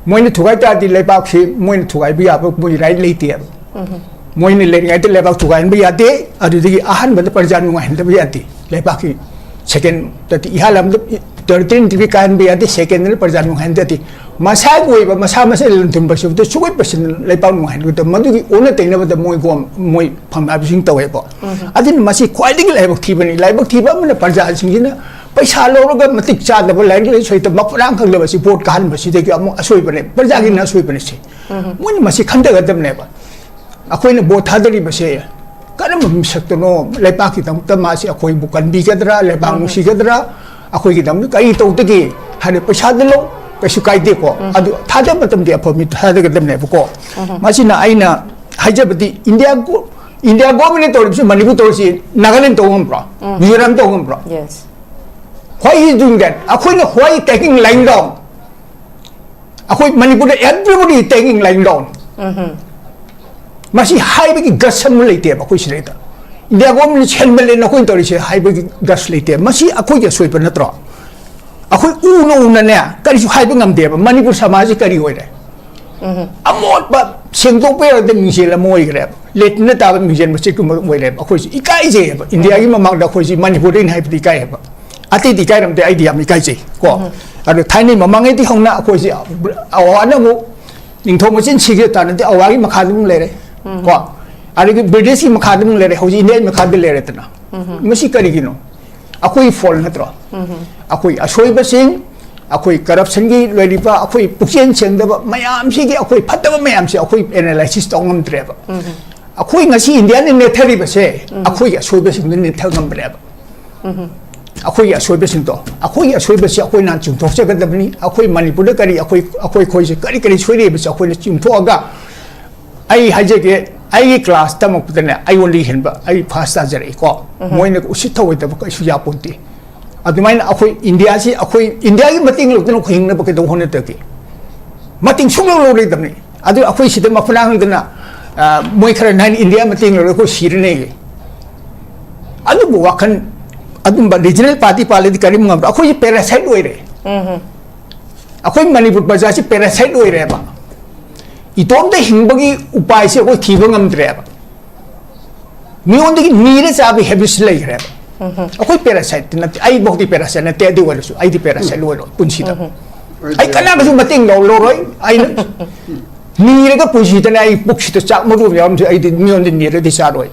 ꯃꯣꯏꯅ ꯊꯨꯒꯥꯏ ꯇꯥꯔꯗꯤ ꯂꯩꯕꯥꯛꯁꯤ ꯃꯣꯏꯅ ꯊꯨꯒꯥꯏꯕ ꯌꯥꯕ ꯃꯣꯏ ꯔꯥꯏꯠ ꯂꯩꯇꯦꯕ꯫ ꯃꯣꯏꯅ ꯂꯩꯔꯤꯉꯩꯗ ꯂꯩꯕꯥꯛ ꯊꯨꯒꯥꯏꯍꯟꯕ ꯌꯥꯗꯦ꯫ ꯑꯗꯨꯗꯒꯤ ꯑꯍꯥꯟꯕꯗ ꯄ꯭ꯔꯖꯥ ꯅꯨꯡꯉꯥꯏꯍꯟꯗꯕ ꯌꯥꯗꯦ꯫ ꯂꯩꯕꯥꯛꯀꯤ ꯁꯦꯀꯦꯟꯗꯗꯤ ꯏꯍꯥꯟ ꯑꯃꯗ ꯇꯦꯔꯤꯇꯣꯔꯤ ꯀꯥꯏꯍꯟꯕ ꯌꯥꯗꯦ, ꯁꯦꯀꯦꯟꯗꯅ ꯄ꯭ꯔꯖꯥ ꯅꯨꯡꯉꯥꯏꯍꯟꯕ ꯌꯥꯗꯦ꯫ ꯃꯁꯥꯒꯤ ꯑꯣꯏꯕ ꯃꯁꯥ ꯃꯁꯥ ꯂꯟ ꯊꯨꯝ ꯄꯩꯁꯥꯗ ꯁꯨꯡꯑꯣꯏ ꯄꯩꯁꯥ ꯂꯩꯕꯥꯛ ꯅꯨꯡꯉꯥꯏꯍꯟꯕꯗ ꯃꯗꯨꯒꯤ ꯑꯣꯟꯅ ꯇꯩꯅꯕꯗ ꯃꯣꯏ ꯒꯣꯝ-, ꯃꯣꯏ ꯐꯪꯅꯕꯁꯤꯡ ꯇꯧꯋꯦꯕ꯫ ꯑꯗꯨꯅ ꯃꯁꯤ ꯈ꯭ꯋꯥꯏꯗꯒꯤ ꯂꯥꯏꯕꯛ ꯊꯤꯕꯅꯤ꯫ ꯂꯥꯏꯕꯛ ꯊꯤꯕ ꯑꯃꯅ ꯄ꯭ꯔꯖꯥꯁꯤꯡꯁꯤꯅ ꯄꯩꯁꯥ ꯂꯧꯔꯒ ꯃꯇꯤꯛ ꯆꯥꯗꯕ ꯂꯥꯏꯔꯤꯛ ꯂꯥꯏꯁꯨ ꯍꯩꯇꯕ ꯃꯄꯨꯔꯥꯡ ꯈꯪꯗꯕꯁꯤ ꯚꯣꯠ ꯀꯥꯍꯟꯕꯁꯤꯗꯒꯤ ꯑꯃꯨꯛ ꯑꯁꯣꯏꯕꯅꯦ, ꯄ꯭ꯔꯖꯥꯒꯤꯅ ꯑꯁꯣꯏꯕꯅꯦ ꯁꯤ꯫ ꯃꯣꯏꯅ ꯃꯁꯤ ꯈꯟꯊꯒꯗꯕꯅꯦꯕ꯫ ꯑꯩꯈꯣꯏꯅ ꯚꯣꯠ ꯊꯥꯗꯔꯤꯕꯁꯦ ꯀꯔꯝꯕ ꯃꯤꯁꯛꯇꯅꯣ ꯂꯩꯕꯥꯛꯀꯤꯗꯃꯛꯇ ꯃꯥꯁꯤ ꯑꯩꯈꯣꯏꯕꯨ ꯀꯟꯕꯤꯒꯗ꯭ꯔꯥ, ꯂꯩꯕꯥꯛ ꯅꯨꯡꯁꯤꯒꯗ꯭ꯔꯥ, ꯑꯩꯈꯣꯏꯒꯤꯗꯃꯛꯇ ꯀꯔꯤ ꯇꯧꯗꯒꯦ ꯍꯥꯏꯅ ꯄꯩꯁꯥꯗ ꯂꯧ, ꯀꯩꯁꯨ ꯀꯥꯏꯗꯦꯀꯣ꯫ ꯑꯗꯨ ꯊꯥꯗꯕ ꯃꯇꯝꯗꯤ ꯑꯐꯕ ꯃꯤ ꯊꯥꯗꯒꯗꯕꯅꯦꯕꯀꯣ꯫ ꯃꯁꯤꯅ ꯑꯩꯅ ꯍꯥꯏꯖꯕꯗꯤ ꯏꯟꯗꯤꯌꯥ ꯒꯣ-, ꯏꯟꯗꯤꯌꯥ ꯒꯣꯔꯃꯦꯟꯅ ꯇꯧꯔꯤꯕꯁꯤ ꯃꯅꯤꯄꯨꯔ ꯇꯧꯔꯤꯁꯤ ꯅꯥꯒꯥꯂꯦꯟ ꯇꯧꯕ ꯉꯝꯕ꯭ꯔꯣ? ꯃꯤꯖꯣꯔꯥꯝ ꯇꯧꯕ ꯉꯝꯕ꯭ꯔꯣ? Yes. Why is doing that? ꯑꯩꯈꯣꯏꯅ why taking lying down? ꯑꯩꯈꯣꯏ ꯃꯅꯤꯄꯨꯔꯗ everybody taking lying down. ꯃꯁꯤ ꯍꯥꯏꯕꯒꯤ ꯒꯠꯁ ꯑꯃ ꯂꯩꯇꯦꯕ ꯑꯩꯈꯣꯏ ꯁꯤꯗꯩꯗ꯫ ꯏꯟꯗꯤꯌꯥ ꯒꯣꯔꯃꯦꯟ ꯁꯦꯟꯕ ꯂꯦꯟ ꯑꯩꯈꯣꯏꯅ ꯇꯧꯔꯤꯁꯦ ꯍꯥꯏꯕꯒꯤ ꯒꯠꯁ ꯂꯩꯇꯦ꯫ ꯃꯁꯤ ꯑꯩꯈꯣꯏꯒꯤ ꯑꯁꯣꯏꯕ ꯅꯠꯇ꯭ꯔꯣ? ꯑꯩꯈꯣꯏ ꯎꯅ ꯎꯅꯅꯦ ꯀꯔꯤꯁꯨ ꯍꯥꯏꯕ ꯉꯝꯗꯦꯕ ꯃꯅꯤꯄꯨꯔ ꯁꯃꯥꯖꯁꯤ ꯀꯔꯤ ꯑꯣꯏꯔꯦ꯫ ꯑꯃꯣꯠꯄ ꯁꯦꯡꯗꯣꯛꯄ ꯌꯥꯗꯕ ꯃꯤꯡꯁꯦꯜ ꯑꯃ ꯑꯣꯏꯈ꯭ꯔꯦꯕ꯫ ꯂꯦꯇ꯭ꯔꯤꯟꯗ ꯇꯥꯕ ꯃꯤꯡꯁꯦꯜ ꯃꯆꯦꯠꯀꯨꯝꯕ ꯑꯣꯏꯔꯦꯕ꯫ ꯑꯩꯈꯣꯏꯁꯤ ꯏꯀꯥꯏꯖꯩꯌꯦꯕ꯫ ꯏꯟꯗꯤꯌꯥꯒꯤ ꯃꯃꯥꯡꯗ ꯑꯩꯈꯣꯏꯁꯤ ꯃꯅꯤꯄꯨꯔꯗꯩꯅ ꯍꯥꯏꯕꯗꯤ ꯏꯀꯥꯏꯌꯦꯕ꯫ ꯑꯇꯩꯗꯤ ꯏꯀꯥꯏꯔꯝꯗꯦ, ꯑꯩꯗꯤ ꯌꯥꯝ ꯏꯀꯥꯏꯖꯩ ꯀꯣ꯫ ꯑꯗꯣ ꯊꯥꯏꯅꯩ ꯃꯃꯥꯡꯉꯩꯗꯤ ꯍꯧꯅ ꯑꯩꯈꯣꯏꯁꯤ ꯑꯋꯥꯅ ꯑꯃꯨꯛ ꯅꯤꯡꯊꯧ ꯃꯆꯤꯟ ꯁꯤꯒꯦ ꯇꯥꯟꯅꯗꯤ ꯑꯋꯥꯒꯤ ꯃꯈꯥꯗ ꯑꯃꯨꯛ ꯂꯩꯔꯦ ꯀꯣ꯫ ꯑꯗꯒꯤ ꯕ꯭ꯔꯤꯇꯤꯁꯀꯤ ꯃꯈꯥꯗ ꯑꯃꯨꯛ ꯂꯩꯔꯦ, ꯍꯧꯖꯤꯛ ꯏꯟꯗꯤꯌꯥꯒꯤ ꯃꯈꯥꯗ ꯂꯩꯔꯦꯗꯅ꯫ ꯃꯁꯤ ꯀꯔꯤꯒꯤꯅꯣ? ꯑꯩꯈꯣꯏ ꯐꯣꯜ ꯅꯠꯇ꯭ꯔꯣ? ꯑꯩꯈꯣꯏ ꯑꯁꯣꯏꯕꯁꯤꯡ, ꯑꯩꯈꯣꯏ ꯀꯔꯞꯁꯟꯒꯤ ꯂꯩꯔꯤꯕ ꯑꯩꯈꯣꯏ ꯄꯨꯛꯆꯦꯜ ꯁꯦꯡꯗꯕ ꯃꯌꯥꯝꯁꯤꯒꯤ, ꯑꯩꯈꯣꯏ ꯐꯠꯇꯕ ꯃꯌꯥꯝꯁꯤ ꯑꯩꯈꯣꯏ ꯑꯦꯅꯥꯂꯥꯏꯁꯤꯁ ꯇꯧ ꯉꯝꯗ꯭ꯔꯦꯕ꯫ ꯑꯩꯈꯣꯏ ꯉꯁꯤ ꯏꯟꯗꯤꯌꯥꯅ ꯅꯦꯠꯊꯔꯤꯕꯁꯦ ꯑꯩꯈꯣꯏꯒꯤ ꯑꯁꯣꯏꯕꯁꯤꯡꯗꯨ ꯅꯦꯠꯊ ꯉꯝꯕꯅꯦꯕ꯫ ꯑꯩꯈꯣꯏꯒꯤ ꯑꯁꯣꯏꯕꯁꯤꯡꯗꯣ, ꯑꯩꯈꯣꯏꯒꯤ ꯑꯁꯣꯏꯕꯁꯤ ꯑꯩꯈꯣꯏꯅ ꯆꯨꯝꯊꯣꯛꯆꯒꯗꯕꯅꯤ꯫ ꯑꯩꯈꯣꯏ ꯃꯅꯤꯄꯨꯔꯗ ꯀꯔꯤ, ꯑꯩꯈꯣꯏ, ꯑꯩꯈꯣꯏ, ꯑꯩꯈꯣꯏꯁꯦ ꯀꯔꯤ ꯀꯔꯤ ꯁꯣꯏꯔꯛꯏꯕꯁꯦ ꯑꯩꯈꯣꯏꯅ ꯆꯨꯝꯊꯣꯛꯑꯒ, ꯑꯩ ꯍꯥꯏꯖꯒꯦ, ꯑꯩꯒꯤ ꯀ꯭ꯂꯥꯁ ꯇꯝꯃꯛꯄꯗꯅꯦ ꯑꯩꯉꯣꯟꯗꯒꯤ ꯍꯦꯟꯕ ꯑꯩ ꯐꯥꯁ ꯇꯥꯖꯔꯛꯏꯀꯣ꯫ ꯃꯣꯏꯅ ꯎꯁꯤꯠ ꯊꯑꯣꯏꯗꯕ ꯀꯩꯁꯨ ꯌꯥꯄꯣꯟꯇꯦ꯫ ꯑꯗꯨꯃꯥꯏꯅ ꯑꯩꯈꯣꯏ ꯏꯟꯗꯤꯌꯥꯁꯤ, ꯑꯩꯈꯣꯏ ꯏꯟꯗꯤꯌꯥꯒꯤ ꯃꯇꯦꯡ ꯂꯧꯗꯅ ꯑꯩꯈꯣꯏ ꯍꯤꯡꯅꯕ ꯀꯩꯗꯧ ꯍꯣꯠꯅꯗꯒꯦ? ꯃꯇꯦꯡ ꯁꯨꯡꯂꯧ ꯂꯧꯔꯣꯏꯗꯕꯅꯤ꯫ ꯑꯗꯨ ꯑꯩꯈꯣꯏ ꯁꯤꯗ ꯃꯐꯨꯅꯥ ꯍꯪꯗꯅ, ꯑ, ꯃꯣꯏ ꯈꯔ ꯅꯍꯥꯟ ꯏꯟꯗꯤꯌꯥ ꯃꯇꯦꯡ ꯂꯧꯔꯒ ꯑꯩꯈꯣꯏ ꯁꯤꯔꯅꯦꯌꯦ꯫ ꯑꯗꯨꯕꯨ ꯋꯥꯈꯜ, ꯑꯗꯨꯝꯕ ꯔꯤꯖꯅꯦꯜ ꯄꯥꯔꯇꯤ ꯄꯥꯜꯂꯗꯤ ꯀꯔꯤꯝ ꯉꯝꯗ꯭ꯔꯣ? ꯑꯩꯈꯣꯏꯁꯦ ꯄꯦꯔꯥꯁꯥꯏꯠ ꯑꯣꯏꯔꯦ꯫ ꯑꯩꯈꯣꯏ ꯃꯅꯤꯄꯨꯔ ꯄ꯭ꯔꯖꯥꯁꯤ ꯄꯦꯔꯥꯁꯥꯏꯠ ꯑꯣꯏꯔꯦꯕ꯫ ꯏꯇꯣꯝꯇ ꯍꯤꯡꯕꯒꯤ ꯎꯄꯥꯏꯁꯦ ꯑꯩꯈꯣꯏ ꯊꯤꯕ ꯉꯝꯗ꯭ꯔꯦꯕ꯫ ꯃꯤꯉꯣꯟꯗꯒꯤ ꯅꯤꯔ ꯆꯥꯕꯒꯤ ꯍꯦꯕꯤꯠꯁꯤ ꯂꯩꯈ꯭ꯔꯦꯕ꯫ ꯑꯩꯈꯣꯏ ꯄꯦꯔꯥꯁꯥꯏꯠꯇꯤ ꯅꯠꯇꯦ, ꯑꯩꯐꯥꯎꯗꯤ ꯄꯦꯔꯥꯁꯥꯏꯠ ꯅꯠꯇꯦ, ꯑꯗꯨ ꯑꯣꯏꯔꯁꯨ ꯑꯩꯗꯤ ꯄꯦꯔꯥꯁꯥꯏꯠ ꯑꯣꯏꯔꯣꯏ ꯄꯨꯟꯁꯤꯗ꯫ ꯑꯩ ꯀꯅꯥꯒꯁꯨ ꯃꯇꯦꯡ ꯂꯧ-, ꯂꯧꯔꯣꯏ꯫ ꯑꯩꯅ ꯅꯤꯔꯒ ꯄꯨꯟꯁꯤꯗꯅꯦ ꯑꯩ ꯄꯨꯛꯁꯤꯗ ꯆꯥꯛ ꯃꯔꯨ ꯑꯃ ꯌꯥꯎꯔꯝꯁꯦ ꯑꯩꯗꯤ ꯃꯤꯉꯣꯟꯗ ꯅꯤꯔꯗꯤ ꯆꯥꯔꯣꯏ꯫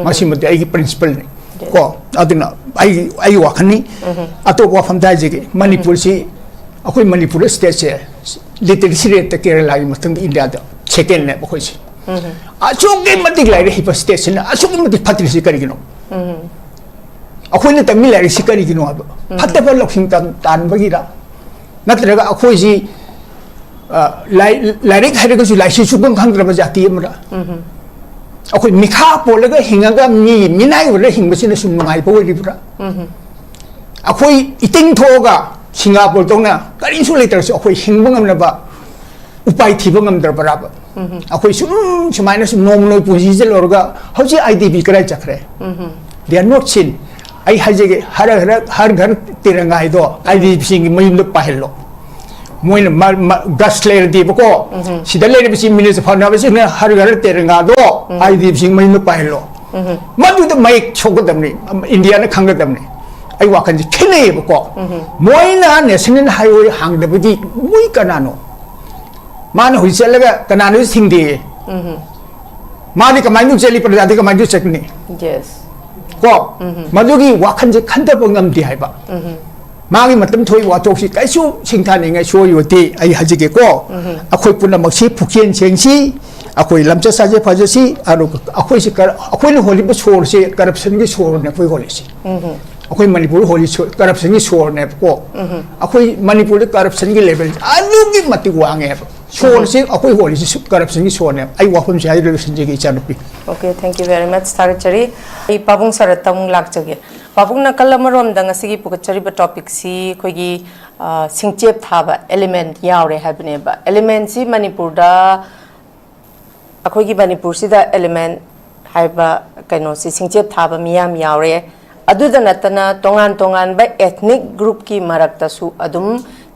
ꯃꯁꯤꯃꯗꯤ ꯑꯩꯒꯤ ꯄ꯭ꯔꯤꯟꯁꯤꯄꯜꯅꯤ꯫ ꯀꯣ, ꯑꯗꯨꯅ ꯑꯩ, ꯑꯩꯒꯤ ꯋꯥꯈꯜꯅꯤ꯫ ꯑꯇꯣꯞꯄ ꯋꯥꯐꯝꯗ ꯍꯥꯏꯖꯒꯦ, ꯃꯅꯤꯄꯨꯔꯁꯤ, ꯑꯩꯈꯣꯏ ꯃꯅꯤꯄꯨꯔ ꯁ꯭ꯇꯦꯠꯁꯦ ꯂꯤꯇꯔꯦꯁꯤ ꯔꯦꯠꯇ ꯀꯦꯔꯂꯥꯒꯤ ꯃꯊꯪꯗ ꯏꯟꯗꯤꯌꯥꯗ ꯁꯦꯀꯦꯟꯅꯦꯕ ꯑꯩꯈꯣꯏꯁꯦ꯫ ꯑꯁꯨꯛꯀꯤ ꯃꯇꯤꯛ ꯂꯥꯏꯔꯤꯛ ꯍꯩꯕ ꯁ꯭ꯇꯦꯠꯁꯤꯅ ꯑꯁꯨꯛꯀꯤ ꯃꯇꯤꯛ ꯐꯠꯇ꯭ꯔꯤꯁꯤ ꯀꯔꯤꯒꯤꯅꯣ? ꯑꯩꯈꯣꯏꯅ ꯇꯝꯃꯤ ꯂꯥꯏꯔꯤꯛꯁꯤ ꯀꯔꯤꯒꯤꯅꯣ ꯍꯥꯏꯕ? ꯐꯠꯇꯕ ꯂꯧꯁꯤꯡ ꯇꯝ-, ꯇꯥꯟꯕꯒꯤꯔ? ꯅꯠꯇ꯭ꯔꯒ ꯑꯩꯈꯣꯏꯁꯤ, ꯑ, ꯂꯥꯏ-, ꯂꯥꯏꯔꯤꯛ ꯍꯩꯔꯒꯁꯨ ꯂꯥꯏꯁꯨ ꯁꯨꯈꯪ ꯈꯪꯗ꯭ꯔꯕ ꯖꯥꯇꯤ ꯑꯃꯔ? ꯑꯩꯈꯣꯏ ꯃꯤꯈꯥ ꯄꯣꯜꯂꯒ ꯍꯤꯡꯉꯒ ꯃꯤ ꯃꯤꯅꯥꯏ ꯑꯣꯏꯔꯒ ꯍꯤꯡꯕꯁꯤꯅ ꯁꯨꯝ ꯅꯨꯡꯉꯥꯏꯕ ꯑꯣꯏꯔꯤꯕ꯭ꯔꯥ? ꯑꯩꯈꯣꯏ ꯏꯇꯤꯡ ꯊꯣꯛꯑꯒ ꯁꯤꯡꯒꯥꯄꯨꯔꯗꯧꯅ ꯀꯔꯤꯁꯨ ꯂꯩꯇ꯭ꯔꯁꯨ ꯑꯩꯈꯣꯏ ꯍꯤꯡꯕ ꯉꯝꯅꯕ ꯎꯄꯥꯏ ꯊꯤꯕ ꯉꯝꯗ꯭ꯔꯕ꯭ꯔꯕ? ꯑꯩꯈꯣꯏ ꯁꯨꯝ ꯁꯨꯃꯥꯏꯅ ꯁꯨꯝ ꯅꯣꯡꯃ ꯅꯣꯡꯃ ꯄꯨꯟꯁꯤ ꯆꯠꯂꯨꯔꯒ ꯍꯧꯖꯤꯛ ꯑꯥꯏ ꯗꯤ ꯕꯤ ꯀꯗꯥꯏ ꯆꯠꯈ꯭ꯔꯦ? They are not seen. ꯑꯩ ꯍꯥꯏꯖꯒꯦ, ꯍꯔ ꯍꯔ, ꯍꯔ ꯘꯔ ꯇꯤꯔꯪꯒꯥ ꯍꯥꯏꯗꯣ ꯑꯥꯏ ꯗꯤ ꯕꯤꯁꯤꯡꯒꯤ ꯃꯌꯨꯝꯗ ꯄꯥꯏꯍꯜꯂꯣ꯫ ꯃꯣꯏꯅ ꯃ-, ꯃ-, ꯒꯁ ꯂꯩꯔꯗꯤꯕꯀꯣ, ꯁꯤꯗ ꯂꯩꯔꯤꯕꯁꯤ ꯃꯤꯅꯤꯁꯇꯔ ꯐꯅꯕꯁꯤꯡꯅ ꯍꯔ ꯘꯔ ꯇꯤꯔꯪꯒꯥꯗꯣ ꯑꯥꯏ ꯗꯤ ꯕꯤꯁꯤꯡ ꯃꯌꯨꯝꯗ ꯄꯥꯏꯍꯜꯂꯣ꯫ ꯃꯗꯨꯗ ꯃꯌꯦꯛ ꯁꯣꯛꯀꯗꯕꯅꯤ, ꯏꯟꯗꯤꯌꯥꯅ ꯈꯪꯒꯗꯕꯅꯤ꯫ ꯑꯩ ꯋꯥꯈꯜꯁꯦ ꯈꯦꯠꯅꯩꯌꯦꯕꯀꯣ꯫ ꯃꯣꯏꯅ ꯅꯦꯁꯅꯦꯜ ꯍꯥꯏꯋꯦ ꯍꯥꯡꯗꯕꯗꯤ ꯃꯣꯏ ꯀꯅꯥꯅꯣ? ꯃꯥꯅ ꯍꯧꯖꯤꯛ ꯆꯠꯂꯒ ꯀꯅꯥꯅꯣꯁꯨ ꯊꯤꯡꯗꯦꯌꯦ꯫ ꯃꯥꯗꯤ ꯀꯃꯥꯏꯅ ꯆꯠꯂꯤ, ꯄ꯭ꯔꯖꯥꯗꯤ ꯀꯃꯥꯏꯅ ꯆꯠꯀꯅꯤ? ꯌꯦꯁ꯫ ꯀꯣ, ꯃꯗꯨꯒꯤ ꯋꯥꯈꯜꯁꯦ ꯈꯟꯊꯕ ꯉꯝꯗꯦ ꯍꯥꯏꯕ꯫ ꯃꯥꯒꯤ ꯃꯇꯝ ꯊꯣꯛꯏ ꯋꯥꯊꯣꯛꯁꯤ ꯀꯩꯁꯨ ꯁꯤꯡꯊꯥꯅꯤꯡꯉꯥꯏ ꯁꯣꯏꯔꯨꯗꯦ꯫ ꯑꯩ ꯍꯥꯏꯖꯒꯦꯀꯣ, ꯑꯩꯈꯣꯏ ꯄꯨꯝꯅꯃꯛꯁꯤ ꯄꯨꯛꯆꯦꯜ ꯁꯦꯡꯁꯤ, ꯑꯩꯈꯣꯏ ꯂꯝꯆꯠ ꯁꯥꯖꯠ ꯐꯖꯁꯤ꯫ ꯑꯗꯨꯒ ꯑꯩꯈꯣꯏꯁꯤ ꯀꯔ-, ꯑꯩꯈꯣꯏꯅ ꯍꯣꯜꯂꯤꯕ ꯁꯣꯔꯁꯦ ꯀꯔꯞꯁꯟꯒꯤ ꯁꯣꯔꯅꯦ ꯑꯩꯈꯣꯏ ꯍꯣꯜꯂꯤꯁꯤ꯫ ꯑꯩꯈꯣꯏ ꯃꯅꯤꯄꯨꯔ ꯍꯣꯜꯂꯤ ꯁꯣ-, ꯀꯔꯞꯁꯟꯒꯤ ꯁꯣꯔꯅꯦꯕꯀꯣ꯫ ꯑꯩꯈꯣꯏ ꯃꯅꯤꯄꯨꯔꯗ ꯀꯔꯞꯁꯟꯒꯤ ꯂꯦꯚꯦꯜ ꯑꯗꯨꯛꯀꯤ ꯃꯇꯤꯛ ꯋꯥꯡꯉꯦꯕ꯫ ꯁꯣꯔꯁꯤ ꯑꯩꯈꯣꯏ ꯍꯣꯜꯂꯤꯁꯤ ꯁꯨ-, ꯀꯔꯞꯁꯟꯒꯤ ꯁꯣꯔꯅꯦꯕ꯫ ꯑꯩ ꯋꯥꯐꯝꯁꯦ ꯍꯥꯏꯔꯒ ꯂꯣꯏꯁꯤꯟꯖꯒꯦ, ꯏꯆꯥꯅꯨꯄꯤ꯫ Okay, thank you very much. ꯊꯥꯒꯠꯆꯔꯤ꯫ ꯑꯩ ꯄꯥꯕꯨꯡ ꯁꯔꯠꯇ ꯑꯃꯨꯛ ꯂꯥꯛꯆꯒꯦ꯫ ꯄꯥꯕꯨꯡ, ꯅꯥꯀꯜ ꯑꯃꯔꯣꯝꯗ ꯉꯁꯤꯒꯤ ꯄꯨꯈꯠꯆꯔꯤꯕ ꯇꯣꯄꯤꯛꯁꯤ ꯑꯩꯈꯣꯏꯒꯤ, ꯑ, ꯁꯤꯡꯆꯦꯞ ꯊꯥꯕ ꯑꯦꯂꯤꯃꯦꯟ ꯌꯥꯎꯔꯦ ꯍꯥꯏꯕꯅꯦꯕ꯫ ꯑꯦꯂꯤꯃꯦꯟꯁꯤ ꯃꯅꯤꯄꯨꯔꯗ, ꯑꯩꯈꯣꯏꯒꯤ ꯃꯅꯤꯄꯨꯔꯁꯤꯗ ꯑꯦꯂꯤꯃꯦꯟ ꯍꯥꯏꯕ ꯀꯩꯅꯣꯁꯤ ꯁꯤꯡꯆꯦꯞ ꯊꯥꯕ ꯃꯤꯌꯥꯝ ꯌꯥꯎꯔꯦ꯫ ꯑꯗꯨꯗ ꯅꯠꯇꯅ ꯇꯣꯉꯥꯟ ꯇꯣꯉꯥꯟꯕ ethnic groupꯀꯤ ꯃꯔꯛꯇꯁꯨ ꯑꯗꯨꯝ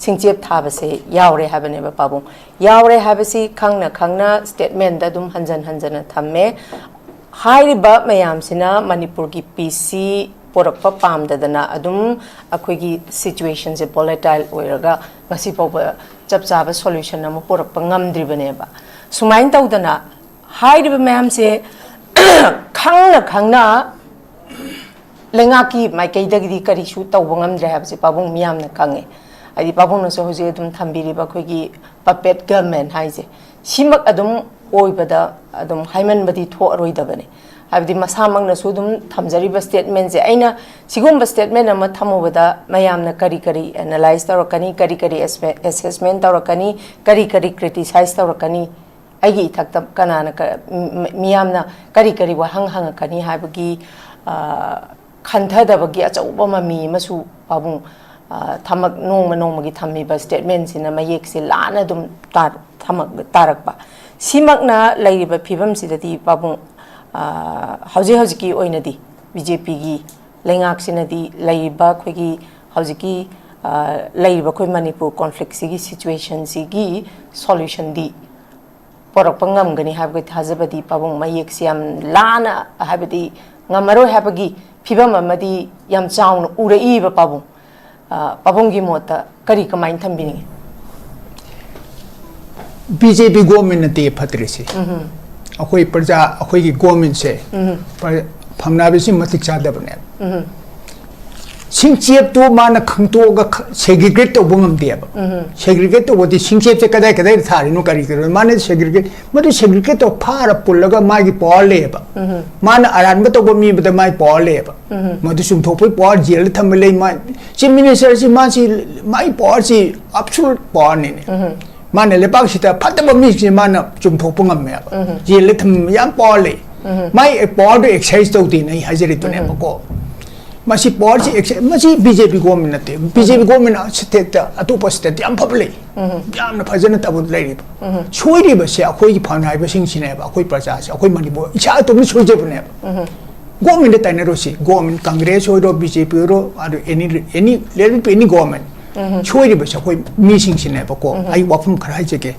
ꯁꯤꯡꯆꯦꯞ ꯊꯥꯕꯁꯦ ꯌꯥꯎꯔꯦ ꯍꯥꯏꯕꯅꯦꯕ, ꯄꯥꯕꯨꯡ꯫ ꯌꯥꯎꯔꯦ ꯍꯥꯏꯕꯁꯤ ꯈꯪꯅ ꯈꯪꯅ statementꯗ ꯑꯗꯨꯝ ꯍꯟꯖꯟ ꯍꯟꯖꯟꯅ ꯊꯝꯃꯦ꯫ ꯍꯥꯏꯔꯤꯕ ꯃꯌꯥꯝꯁꯤꯅ ꯃꯅꯤꯄꯨꯔꯒꯤ peaceꯁꯤ ꯄꯣꯔꯛꯄ ꯄꯥꯝꯗꯗꯅ ꯑꯗꯨꯝ ꯑꯩꯈꯣꯏꯒꯤ situationꯁꯦ volatile ꯑꯣꯏꯔꯒ ꯉꯁꯤ ꯐꯥꯎꯕ ꯆꯞ ꯆꯥꯕ solution ꯑꯃ ꯄꯣꯔꯛꯄ ꯉꯝꯗ꯭ꯔꯤꯕꯅꯦꯕ꯫ ꯁꯨꯃꯥꯏꯅ ꯇꯧꯗꯅ ꯍꯥꯏꯔꯤꯕ ꯃꯌꯥꯝꯁꯦ ꯈꯪꯅ ꯈꯪꯅ ꯂꯩꯉꯥꯛꯀꯤ ꯃꯥꯏꯀꯩꯗꯒꯤꯗꯤ ꯀꯔꯤꯁꯨ ꯇꯧꯕ ꯉꯝꯗ꯭ꯔꯦ ꯍꯥꯏꯕꯁꯦ ꯄꯥꯕꯨꯡ ꯃꯤꯌꯥꯝꯅ ꯈꯪꯉꯦ꯫ ꯍꯥꯏꯗꯤ ꯄꯥꯕꯨꯡꯅꯁꯨ ꯍꯧꯖꯤꯛ ꯑꯗꯨꯝ ꯊꯝꯕꯤꯔꯤꯕ ꯑꯩꯈꯣꯏꯒꯤ puppet government ꯍꯥꯏꯁꯦ, ꯁꯤꯃꯛ ꯑꯗꯨꯝ ꯑꯣꯏꯕꯗ ꯑꯗꯨꯝ ꯍꯥꯏꯃꯟꯕꯗꯤ ꯊꯣꯛꯑꯔꯣꯏꯗꯕꯅꯦ꯫ ꯍꯥꯏꯕꯗꯤ ꯃꯁꯥꯃꯛꯅꯁꯨ ꯑꯗꯨꯝ ꯊꯝꯖꯔꯤꯕ statementꯁꯦ, ꯑꯩꯅ ꯁꯤꯒꯨꯝꯕ statement ꯑꯃ ꯊꯝꯃꯨꯕꯗ ꯃꯌꯥꯝꯅ ꯀꯔꯤ ꯀꯔꯤ analyse ꯇꯧꯔꯛꯀꯅꯤ, ꯀꯔꯤ ꯀꯔꯤ assessment ꯇꯧꯔꯛꯀꯅꯤ, ꯀꯔꯤ ꯀꯔꯤ criticize ꯇꯧꯔꯛꯀꯅꯤ, ꯑꯩꯒꯤ ꯏꯊꯛꯇ ꯀꯅꯥꯅ ꯀ-, ꯃꯤ-, ꯃꯤꯌꯥꯝꯅ ꯀꯔꯤ ꯀꯔꯤ ꯋꯥꯍꯪ ꯍꯪꯉꯛꯀꯅꯤ ꯍꯥꯏꯕꯒꯤ, ꯑ, ꯈꯟꯊꯗꯕꯒꯤ ꯑꯆꯧꯕ ꯃꯃꯤ ꯑꯃꯁꯨ ꯄꯥꯕꯨꯡ, ꯑ, ꯊꯝꯃꯛ-, ꯅꯣꯡꯃ ꯅꯣꯡꯃꯒꯤ ꯊꯝꯃꯤꯕ statementꯁꯤꯅ ꯃꯌꯦꯛꯁꯦ ꯂꯥꯟꯅ ꯑꯗꯨꯝ ꯇꯥ-, ꯊꯝꯃꯛ-, ꯇꯥꯔꯛꯄ꯫ ꯁꯤꯃꯛꯅ ꯂꯩꯔꯤꯕ ꯐꯤꯕꯝꯁꯤꯗꯗꯤ ꯄꯥꯕꯨꯡ, ꯑ, ꯍꯧꯖꯤꯛ ꯍꯧꯖꯤꯛꯀꯤ ꯑꯣꯏꯅꯗꯤ BJPꯒꯤ ꯂꯩꯉꯥꯛꯁꯤꯅꯗꯤ ꯂꯩꯔꯤꯕ ꯑꯩꯈꯣꯏꯒꯤ ꯍꯧꯖꯤꯛꯀꯤ, ꯑ, ꯂꯩꯔꯤꯕ ꯑꯩꯈꯣꯏ ꯃꯅꯤꯄꯨꯔ conflictꯁꯤꯒꯤ situationꯁꯤꯒꯤ solutionꯗꯤ ꯄꯣꯔꯛꯄ ꯉꯝꯒꯅꯤ ꯍꯥꯏꯕꯒꯤ ꯊꯥꯖꯕꯗꯤ ꯄꯥꯕꯨꯡ ꯃꯌꯦꯛꯁꯤ ꯌꯥꯝ ꯂꯥꯅ, ꯍꯥꯏꯕꯗꯤ ꯉꯝꯃꯔꯣꯏ ꯍꯥꯏꯕꯒꯤ ꯐꯤꯕꯝ ꯑꯃꯗꯤ ꯌꯥꯝ ꯆꯥꯎꯅ ꯎꯔꯛꯏꯕ ꯄꯥꯕꯨꯡ꯫ ꯑ, ꯄꯥꯕꯨꯡꯒꯤ ꯃꯣꯠꯇ ꯀꯔꯤ ꯀꯃꯥꯏꯅ ꯊꯝꯕꯤꯅꯤꯡꯉꯤ? BJP government ꯅꯠꯇꯦ ꯐꯠꯇ꯭ꯔꯤꯁꯤ꯫ ꯑꯩꯈꯣꯏ ꯄ꯭ꯔꯖꯥ, ꯑꯩꯈꯣꯏꯒꯤ governmentꯁꯦ ꯄ꯭ꯔ-, ꯐꯝꯅꯥꯏꯕꯁꯤ ꯃꯇꯤꯛ ꯆꯥꯗꯕꯅꯦ꯫ ꯁꯤꯡꯆꯦꯞꯇꯨ ꯃꯥꯅ ꯈꯪꯇꯣꯛꯑꯒ ꯈ- segregate ꯇꯧꯕ ꯉꯝꯗꯦꯕ꯫ Segregate ꯇꯧꯕꯗꯤ ꯁꯤꯡꯆꯦꯞꯁꯦ ꯀꯗꯥꯏ ꯀꯗꯥꯏꯗ ꯊꯥꯔꯤꯅꯣ, ꯀꯔꯤ ꯀꯔꯤꯅꯣ, ꯃꯥꯅ segregate, ꯃꯗꯨ segregate ꯇꯧ ꯐꯥꯔ ꯄꯨꯜꯂꯒ ꯃꯥꯒꯤ power ꯂꯩꯌꯦꯕ꯫ ꯃꯥꯅ ꯑꯔꯥꯟꯕ ꯇꯧꯕ ꯃꯤ ꯑꯃꯗ ꯃꯥꯒꯤ power ꯂꯩꯌꯦꯕ꯫ ꯃꯗꯨ ꯆꯨꯝꯊꯣꯛꯄꯒꯤ power jail ꯗ ꯊꯝꯕ ꯂꯩ꯫ ꯃꯥ chief minister ꯁꯤ ꯃꯥꯁꯤ, ꯃꯥꯒꯤ power ꯁꯤ absolute power ꯅꯤꯅꯦ꯫ ꯃꯥꯅ ꯂꯩꯕꯥꯛꯁꯤꯗ ꯐꯠꯇꯕ ꯃꯤꯁꯦ ꯃꯥꯅ ꯆꯨꯝꯊꯣꯛꯄ ꯉꯝꯃꯦꯕ꯫ Jail ꯗ ꯊꯝꯕ ꯌꯥꯝ power ꯂꯩ꯫ ꯃꯥꯏ power ꯗꯨ exercise ꯇꯧꯗꯦꯅ ꯑꯩ ꯍꯥꯏꯖꯔꯤꯗꯨꯅꯦꯕꯀꯣ꯫ ꯃꯁꯤ power ꯁꯤ ex-, ꯃꯁꯤ B J P government ꯅꯠꯇꯦ꯫ B J P government state ꯇ, ꯑꯇꯣꯞꯄ state ꯇ ꯌꯥꯝ ꯐꯕ ꯂꯩ꯫ ꯌꯥꯝꯅ ꯐꯖꯅ ꯇꯧꯕ ꯂꯩꯔꯤꯕ꯫ ꯁꯣꯏꯔꯤꯕꯁꯦ ꯑꯩꯈꯣꯏꯒꯤ ꯐꯝꯅꯥꯏꯕꯁꯤꯡꯁꯤꯅꯦꯕ, ꯑꯩꯈꯣꯏ ꯄ꯭ꯔꯖꯥꯁꯦ, ꯑꯩꯈꯣꯏ ꯃꯅꯤꯄꯨꯔ ꯏꯁꯥ ꯏꯇꯣꯝꯇ ꯁꯣꯏꯖꯕꯅꯦꯕ꯫ Government ꯇ ꯇꯥꯏꯅꯔꯨꯁꯤ, government Congress ꯑꯣꯏꯔꯣ, B J P ꯑꯣꯏꯔꯣ, ꯑꯗꯨ any, any, let it be any government꯫ ꯁꯣꯏꯔꯤꯕꯁꯦ ꯑꯩꯈꯣꯏ ꯃꯤꯁꯤꯡꯁꯤꯅꯦꯕꯀꯣ꯫ ꯑꯩ ꯋꯥꯐꯝ ꯈꯔ ꯍꯥꯏꯖꯒꯦ꯫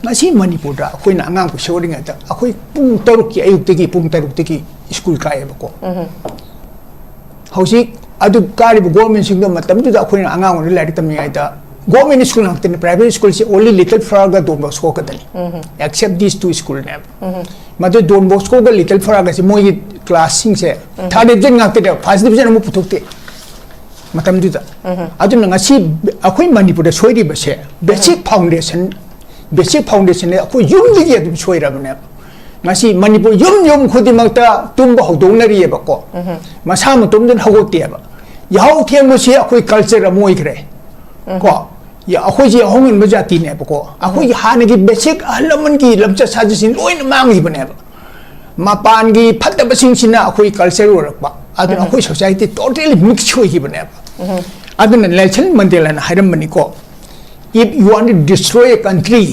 ꯉꯁꯤ ꯃꯅꯤꯄꯨꯔꯗ ꯑꯩꯈꯣꯏꯅ ꯑꯉꯥꯡ ꯄꯨꯁꯣꯔꯤꯉꯩꯗ ꯑꯩꯈꯣꯏ ꯄꯨꯡ ꯇꯔꯨꯛꯀꯤ, ꯑꯌꯨꯛꯇꯒꯤ ꯄꯨꯡ ꯇꯔꯨꯛꯇꯒꯤ school ꯀꯥꯏꯌꯦꯕꯀꯣ꯫ ꯍꯧꯖꯤꯛ ꯑꯗꯨ ꯀꯥꯔꯤꯕ government ꯁꯤꯡꯗꯣ ꯃꯇꯝꯗꯨꯗ ꯑꯩꯈꯣꯏꯅ ꯑꯉꯥꯡ ꯑꯣꯏꯔꯤꯉꯩ ꯂꯥꯏꯔꯤꯛ ꯇꯝꯃꯤꯉꯩꯗ government school ꯉꯥꯛꯇꯅꯤ, private school ꯁꯤ only Little Flower ꯒ Don Bosco ꯈꯛꯇꯅꯤ꯫ Except these two school ꯅꯦꯕ꯫ ꯃꯗꯨ Don Bosco ꯒ Little Flower ꯒꯁꯤ ꯃꯣꯏꯒꯤ class ꯁꯤꯡꯁꯦ third division ꯉꯥꯛꯇꯅꯦꯕ, first division ꯑꯃ ꯄꯨꯊꯣꯛꯇꯦ ꯃꯇꯝꯗꯨꯗ꯫ ꯑꯗꯨꯅ ꯉꯁꯤ ꯑꯩꯈꯣꯏ ꯃꯅꯤꯄꯨꯔꯗ ꯁꯣꯏꯔꯤꯕꯁꯦ basic foundation, basic foundation ꯅꯦ, ꯑꯩꯈꯣꯏ ꯌꯨꯝꯗꯒꯤ ꯑꯗꯨꯝ ꯁꯣꯏꯔꯕꯅꯦꯕ꯫ ꯉꯁꯤ ꯃꯅꯤꯄꯨꯔ ꯌꯨꯝ ꯌꯨꯝ ꯈꯨꯗꯤꯡꯃꯛꯇ ꯇꯨꯝꯕ ꯍꯧꯗꯣꯛꯅꯔꯤꯑꯕꯀꯣ꯫ ꯃꯁꯥ ꯃꯇꯣꯝꯗꯅ ꯍꯧꯒꯠꯇꯦꯕ꯫ ꯌꯥꯍꯧ ꯊꯦꯡꯕꯁꯤ ꯑꯩꯈꯣꯏ culture ꯑꯃ ꯑꯣꯏꯈ꯭ꯔꯦ꯫ ꯀꯣ? ꯌꯥ-, ꯑꯩꯈꯣꯏꯁꯦ ꯌꯥꯍꯧ ꯉꯟꯕ ꯖꯥꯇꯤꯅꯦꯕꯀꯣ꯫ ꯑꯩꯈꯣꯏꯒꯤ ꯍꯥꯟꯅꯒꯤ basic ꯑꯍꯜ ꯂꯃꯟꯒꯤ ꯂꯝꯆꯠ ꯁꯥꯖꯠꯁꯤꯡ ꯂꯣꯏꯅ ꯃꯥꯡꯈꯤꯕꯅꯦꯕ꯫ ꯃꯄꯥꯟꯒꯤ ꯐꯠꯇꯕꯁꯤꯡꯁꯤꯅ ꯑꯩꯈꯣꯏ culture ꯑꯣꯏꯔꯛꯄ꯫ ꯑꯗꯨꯅ ꯑꯩꯈꯣꯏ society totally mix ꯑꯣꯏꯈꯤꯕꯅꯦꯕ꯫ ꯑꯗꯨꯅ Nelson Mandela ꯅ ꯍꯥꯏꯔꯝꯕꯅꯤꯀꯣ, "If you want to destroy a country,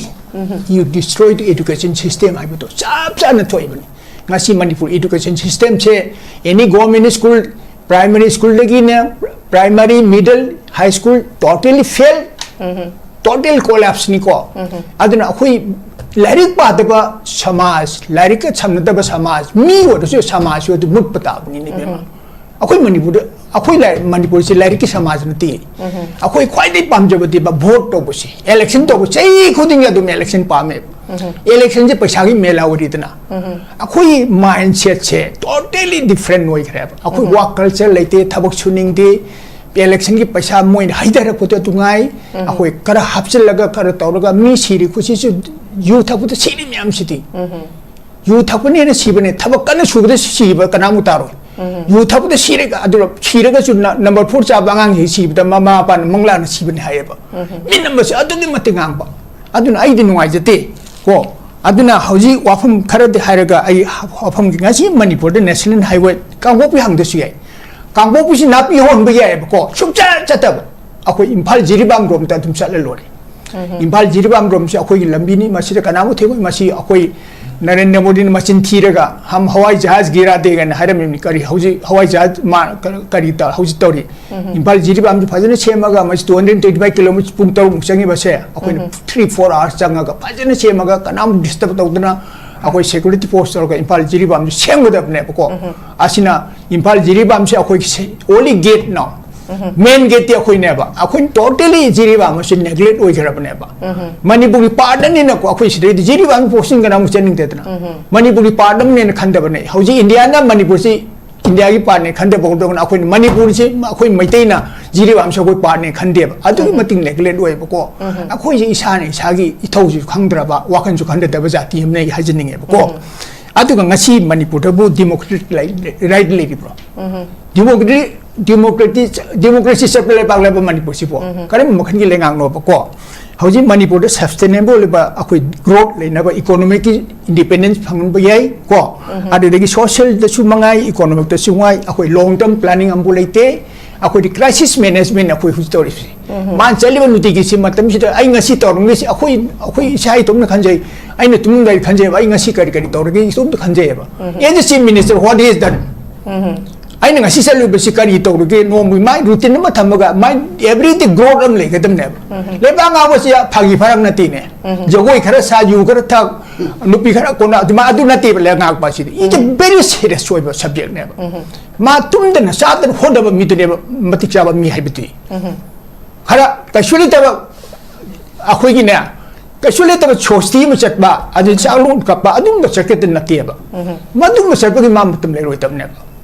you destroy the education system" ꯍꯥꯏꯕꯗꯣ ꯆꯞ ꯆꯥꯅ ꯊꯣꯛꯏꯕꯅꯤ꯫ ꯉꯁꯤ ꯃꯅꯤꯄꯨꯔ education system ꯁꯦ any government school, primary school ꯗꯒꯤꯅ primary, middle, high school totally fail, total collapse ꯅꯤꯀꯣ꯫ ꯑꯗꯨꯅ ꯑꯩꯈꯣꯏ ꯂꯥꯏꯔꯤꯛ ꯄꯥꯗꯕ ꯁꯃꯥꯖ, ꯂꯥꯏꯔꯤꯛꯀ ꯁꯝꯅꯗꯕ ꯁꯃꯥꯖ, ꯃꯤ ꯑꯣꯏꯔꯁꯨ ꯁꯃꯥꯖꯁꯨ ꯑꯗꯨ ꯃꯨꯠꯄ ꯇꯥꯕꯅꯤꯅꯦ, ꯏꯕꯦꯝꯃ꯫ ꯑꯩꯈꯣꯏ ꯃꯅꯤꯄꯨꯔꯗ ꯑꯩꯈꯣꯏ ꯂꯥꯏ-, ꯃꯅꯤꯄꯨꯔꯁꯤ ꯂꯥꯏꯔꯤꯛꯀꯤ ꯁꯃꯥꯖ ꯅꯠꯇꯦ꯫ ꯑꯩꯈꯣꯏ ꯈ꯭ꯋꯥꯏꯗꯒꯤ ꯄꯥꯝꯖꯕꯗꯤꯕ ꯚꯣꯠ ꯇꯧꯕꯁꯤ, ꯏꯂꯦꯛꯁꯟ ꯇꯧꯕ ꯆꯍꯤ ꯈꯨꯗꯤꯡꯒꯤ ꯑꯗꯨꯝ ꯏꯂꯦꯛꯁꯟ ꯄꯥꯝꯃꯦꯕ꯫ ꯏꯂꯦꯛꯁꯟꯁꯦ ꯄꯩꯁꯥꯒꯤ ꯃꯦꯂꯥ ꯑꯣꯏꯔꯤꯗꯅ꯫ ꯑꯩꯈꯣꯏ ꯃꯥꯏꯟ ꯁꯦꯠꯁꯦ ꯇꯣꯇꯦꯂꯤ ꯗꯤꯐ꯭ꯔꯦꯟ ꯑꯣꯏꯈ꯭ꯔꯦꯕ꯫ ꯑꯩꯈꯣꯏ ꯋꯥꯛ ꯀꯜꯆꯔ ꯂꯩꯇꯦ, ꯊꯕꯛ ꯁꯨꯅꯤꯡꯗꯦ, ꯏꯂꯦꯛꯁꯟꯒꯤ ꯄꯩꯁꯥ ꯃꯣꯏꯅ ꯍꯩꯊꯔꯛꯄꯗꯣ ꯑꯗꯨ ꯉꯥꯏ꯫ ꯑꯩꯈꯣꯏ ꯈꯔ ꯍꯥꯞꯆꯤꯜꯂꯒ ꯈꯔ ꯇꯧꯔꯒ ꯃꯤ ꯁꯤꯔꯤ ꯈꯨꯁꯤꯁꯨ ꯌꯨ ꯊꯛꯄꯗ ꯁꯤꯔꯤ ꯃꯌꯥꯝꯁꯤꯗꯤ꯫ ꯌꯨ ꯊꯛꯄꯅꯦꯅ ꯁꯤꯕꯅꯦ, ꯊꯕꯛ ꯀꯟꯅ ꯁꯨꯕꯗ ꯁꯤꯕ ꯀꯅꯥꯃꯨꯛ ꯇꯥꯔꯣꯏ? ꯌꯨ ꯊꯛꯄꯗ ꯁꯤꯔꯒ, ꯑꯗꯨꯒ ꯁꯤꯔꯒꯁꯨ ꯅ-, ꯅꯝꯕꯔ ꯐꯣꯔ ꯆꯥꯕ ꯑꯉꯥꯡꯁꯤ ꯁꯤꯕꯗ ꯃꯃꯥ ꯃꯄꯥꯅ ꯃꯪꯂꯥꯛꯅ ꯁꯤꯕꯅꯤ ꯍꯥꯏꯌꯦꯕ꯫ ꯃꯤꯅꯝꯕꯁꯦ ꯑꯗꯨꯛꯀꯤ ꯃꯇꯤꯛ ꯉꯥꯡꯕ꯫ ꯑꯗꯨꯅ ꯑꯩꯗꯤ ꯅꯨꯡꯉꯥꯏꯖꯗꯦ꯫ ꯀꯣ, ꯑꯗꯨꯅ ꯍꯧꯖꯤꯛ ꯋꯥꯐꯝ ꯈꯔꯗꯤ ꯍꯥꯏꯔꯒ ꯑꯩ ꯋꯥꯐꯝꯒꯤ, ꯉꯁꯤ ꯃꯅꯤꯄꯨꯔꯗ ꯅꯦꯁꯅꯦꯜ ꯍꯥꯏꯋꯦ ꯀꯥꯡꯄꯣꯛꯄꯤ ꯍꯪꯗꯁꯨ ꯌꯥꯏ꯫ ꯀꯥꯡꯄꯣꯛꯄꯤꯁꯤ ꯅꯥꯄꯤ ꯍꯧꯍꯟꯕ ꯌꯥꯏꯑꯕꯀꯣ, ꯁꯨꯡꯆꯠ ꯆꯠꯇꯕ꯫ ꯑꯩꯈꯣꯏ ꯏꯝꯐꯥꯜ ꯖꯤꯔꯤꯕꯥꯝ ꯔꯣꯝꯗ ꯑꯗꯨꯝ ꯆꯠꯂ ꯂꯣꯏꯔꯦ꯫ ꯏꯝꯐꯥꯜ ꯖꯤꯔꯤꯕꯥꯝ ꯔꯣꯝꯁꯦ ꯑꯩꯈꯣꯏꯒꯤ ꯂꯝꯕꯤꯅꯤ, ꯃꯁꯤꯗ ꯀꯅꯥꯃꯨꯛ ꯊꯦꯡꯉꯣꯏ? ꯃꯁꯤ ꯑꯩꯈꯣꯏ ꯅꯔꯦꯟꯗ꯭ꯔ ꯃꯣꯗꯤꯅ ꯃꯆꯤꯟ ꯊꯤꯔꯒ "ꯍꯝ ꯍꯋꯥꯏ ꯖꯍꯥꯖ ꯒꯤꯔꯥ ꯗꯦ" ꯀꯥꯏꯅ ꯍꯥꯏꯔꯝꯃꯤꯕꯅꯤ꯫ ꯀꯔꯤ ꯍꯧꯖꯤꯛ ꯍꯋꯥꯏ ꯖꯍꯥꯖ ꯃꯥ-, ꯀ-, ꯀꯔꯤ ꯇ-, ꯍꯧꯖꯤꯛ ꯇꯧꯔꯤ? ꯏꯝꯐꯥꯜ ꯖꯤꯔꯤꯕꯥꯝꯁꯤ ꯐꯖꯅ ꯁꯦꯝꯃꯒ, ꯃꯁꯤ two hundred twenty five kilometers, ꯄꯨꯡ ꯇꯔꯨꯛꯃꯨꯛ ꯆꯪꯉꯤꯕꯁꯦ, ꯑꯩꯈꯣꯏꯅ three, four hours ꯆꯪꯉꯒ ꯐꯖꯅ ꯁꯦꯝꯃꯒ, ꯀꯅꯥꯝ ꯗꯤꯁꯇꯔꯕ ꯇꯧꯗꯅ, ꯑꯩꯈꯣꯏ ꯁꯦꯀ꯭ꯌꯨꯔꯤꯇꯤ ꯐꯣꯔꯁ ꯇꯧꯔꯒ ꯏꯝꯐꯥꯜ ꯖꯤꯔꯤꯕꯥꯝꯁꯤ ꯁꯦꯝꯒꯗꯕꯅꯦꯕꯀꯣ꯫ ꯑꯁꯤꯅ ꯏꯝꯐꯥꯜ ꯖꯤꯔꯤꯕꯥꯝꯁꯤ ꯑꯩꯈꯣꯏꯒꯤ ꯁꯦ-, only gate now꯫ ꯃꯦꯟ ꯒꯦꯠꯇꯤ ꯑꯩꯈꯣꯏꯅꯦꯕ꯫ ꯑꯩꯈꯣꯏꯅ ꯇꯣꯇꯦꯂꯤ ꯖꯤꯔꯤꯕꯥꯝ ꯑꯁꯤ ꯅꯦꯒ꯭ꯂꯦꯛ ꯑꯣꯏꯈ꯭ꯔꯕꯅꯦꯕ꯫ ꯃꯅꯤꯄꯨꯔꯒꯤ ꯄꯥꯔꯠ ꯑꯃꯅꯤꯅꯀꯣ, ꯑꯩꯈꯣꯏ ꯁꯤꯗꯩꯗꯤ ꯖꯤꯔꯤꯕꯥꯝ ꯄꯣꯁꯇꯤꯡ ꯀꯅꯥꯃꯨꯛ ꯆꯠꯅꯤꯡꯗꯦꯗꯅ꯫ ꯃꯅꯤꯄꯨꯔꯒꯤ ꯄꯥꯔꯠ ꯑꯃꯅꯦꯅ ꯈꯟꯗꯕꯅꯦ꯫ ꯍꯧꯖꯤꯛ ꯏꯟꯗꯤꯌꯥꯅ ꯃꯅꯤꯄꯨꯔꯁꯤ ꯏꯟꯗꯤꯌꯥꯒꯤ ꯄꯥꯔꯠꯅꯦ ꯈꯟꯗꯕ ꯍꯧꯔꯛꯇꯧꯅ ꯑꯩꯈꯣꯏꯅ ꯃꯅꯤꯄꯨꯔꯁꯤ ꯑꯩꯈꯣꯏ ꯃꯩꯇꯩꯅ ꯖꯤꯔꯤꯕꯥꯝꯁꯦ ꯑꯩꯈꯣꯏ ꯄꯥꯔꯠꯅꯦ ꯈꯟꯗꯦꯕ꯫ ꯑꯗꯨꯛꯀꯤ ꯃꯇꯤꯛ ꯅꯦꯒ꯭ꯂꯦꯛ ꯑꯣꯏꯌꯦꯕꯀꯣ꯫ ꯑꯩꯈꯣꯏꯁꯦ ꯏꯁꯥꯅ ꯏꯁꯥꯒꯤ ꯏꯊꯧꯁꯤ ꯈꯪꯗ꯭ꯔꯕ, ꯋꯥꯈꯜꯁꯨ ꯈꯟꯗꯗꯕ ꯖꯥꯇꯤ ꯑꯃꯅꯦ ꯍꯥꯏꯖꯅꯤꯡꯉꯦꯕꯀꯣ꯫ ꯑꯗꯨꯒ ꯉꯁꯤ ꯃꯅꯤꯄꯨꯔꯗꯕꯨ ꯗꯤꯃꯣꯀ꯭ꯔꯦꯇꯤꯛ ꯔꯥꯏꯠ ꯂꯩꯔꯤꯕ꯭ꯔꯣ? ꯗꯤꯃꯣꯀ꯭ꯔꯦꯇꯤꯛ, ꯗꯤꯃꯣꯀ꯭ꯔꯦꯇꯤ-, ꯗꯤꯃꯣꯀ꯭ꯔꯦꯁꯤ ꯆꯠꯄ ꯂꯩꯕꯥꯛ ꯂꯩꯕ ꯃꯅꯤꯄꯨꯔꯁꯤꯕꯨ ꯀꯔꯝꯕ ꯃꯈꯜꯒꯤ ꯂꯩꯉꯥꯛꯅꯣꯕꯀꯣ? ꯍꯧꯖꯤꯛ ꯃꯅꯤꯄꯨꯔꯗ ꯁꯁꯇꯦꯅꯦꯕꯜ ꯑꯣꯏꯕ ꯑꯩꯈꯣꯏ ꯒ꯭ꯔꯣꯠ ꯂꯩꯅꯕ, ꯏꯀꯣꯅꯣꯃꯤꯛꯀꯤ ꯏꯟꯗꯤꯄꯦꯟꯗꯦꯟꯁ ꯐꯪꯍꯟꯕ ꯌꯥꯏ ꯀꯣ꯫ ꯑꯗꯨꯗꯒꯤ ꯁꯣꯁꯤꯌꯦꯜꯗꯁꯨ ꯃꯉꯥꯏ, ꯏꯀꯣꯅꯣꯃꯤꯛꯇꯁꯨ ꯉꯥꯏ, ꯑꯩꯈꯣꯏ ꯂꯣꯡ ꯇꯔꯝ ꯄ꯭ꯂꯥꯅꯤꯡ ꯑꯃꯕꯨ ꯂꯩꯇꯦ꯫ ꯑꯩꯈꯣꯏꯗꯤ ꯀ꯭ꯔꯥꯏꯁꯤꯁ ꯃꯦꯅꯦꯖꯃꯦꯟ ꯑꯩꯈꯣꯏ ꯍꯧꯖꯤꯛ ꯇꯧꯔꯤꯁꯤ꯫ ꯃꯥꯅ ꯆꯠꯂꯤꯕ ꯅꯨꯡꯇꯤꯒꯤ ꯁꯤ ꯃꯇꯝꯁꯤꯗ ꯑꯩ ꯉꯁꯤ ꯇꯧꯔꯝꯒꯦ ꯁꯤ ꯑꯩꯈꯣꯏ, ꯑꯩꯈꯣꯏ ꯏꯁꯥ ꯏꯇꯣꯝꯅ ꯈꯟꯖꯩ꯫ ꯑꯩꯅ ꯇꯨꯝꯂꯝꯗꯥꯏꯗ ꯈꯟꯖꯩꯕ, "ꯑꯩ ꯉꯁꯤ ꯀꯔꯤ ꯀꯔꯤ ꯇꯧꯔꯒꯦ?" ꯏꯇꯣꯝꯇ ꯈꯟꯖꯩꯌꯦꯕ꯫ As a chief minister, what he has done? ꯑꯩꯅ ꯉꯁꯤ ꯆꯠꯂꯨꯕꯁꯤ ꯀꯔꯤ ꯇꯧꯔꯒꯦ? ꯅꯣꯡꯃꯒꯤ ꯃꯥꯏ ꯔꯨꯇꯤꯟ ꯑꯃ ꯊꯝꯃꯒ ꯃꯥꯏ ꯑꯦꯕ꯭ꯔꯤꯗꯦ ꯒ꯭ꯔꯣꯠ ꯑꯃ ꯂꯩꯒꯗꯕꯅꯦꯕ꯫ ꯂꯩꯕꯥꯛ ꯉꯥꯛꯄꯁꯤ ꯐꯥꯒꯤ ꯐꯔꯛ ꯅꯠꯇꯦꯅꯦ꯫ ꯖꯒꯣꯏ ꯈꯔ ꯁꯥ, ꯌꯨ ꯈꯔ ꯊꯛ, ꯅꯨꯄꯤ ꯈꯔ ꯀꯣꯟꯅ ꯑꯗꯨꯃꯥꯏ ꯑꯗꯨ ꯅꯠꯇꯦꯕ ꯂꯩꯕꯥꯛ ꯉꯥꯛꯄ ꯍꯥꯏꯁꯤꯗꯤ꯫ It's a very serious ꯑꯣꯏꯕ subjectꯅꯦꯕ꯫ ꯃꯥ ꯇꯨꯝꯗꯅ ꯆꯥꯗꯅ ꯍꯣꯠꯅꯕ ꯃꯤꯗꯨꯅꯦꯕ ꯃꯇꯤꯛ ꯆꯥꯕ ꯃꯤ ꯍꯥꯏꯕꯗꯤ꯫ ꯈꯔ ꯀꯩꯁꯨ ꯂꯩꯇꯕ ꯑꯩꯈꯣꯏꯒꯤꯅꯦ, ꯀꯩꯁꯨ ꯂꯩꯇꯕ ꯁꯣꯁꯇꯤ ꯑꯃ ꯆꯠꯄ, ꯑꯗꯨ ꯆꯥꯛꯂꯣꯟ ꯀꯞꯄ, ꯑꯗꯨꯝꯕ ꯆꯠꯀꯗꯕ ꯅꯠꯇꯦꯕ꯫ ꯃꯗꯨꯝꯕ ꯆꯠꯄꯒꯤ ꯃꯥ ꯃꯇꯝ ꯂꯩꯔꯣꯏꯗꯕꯅꯦꯕ꯫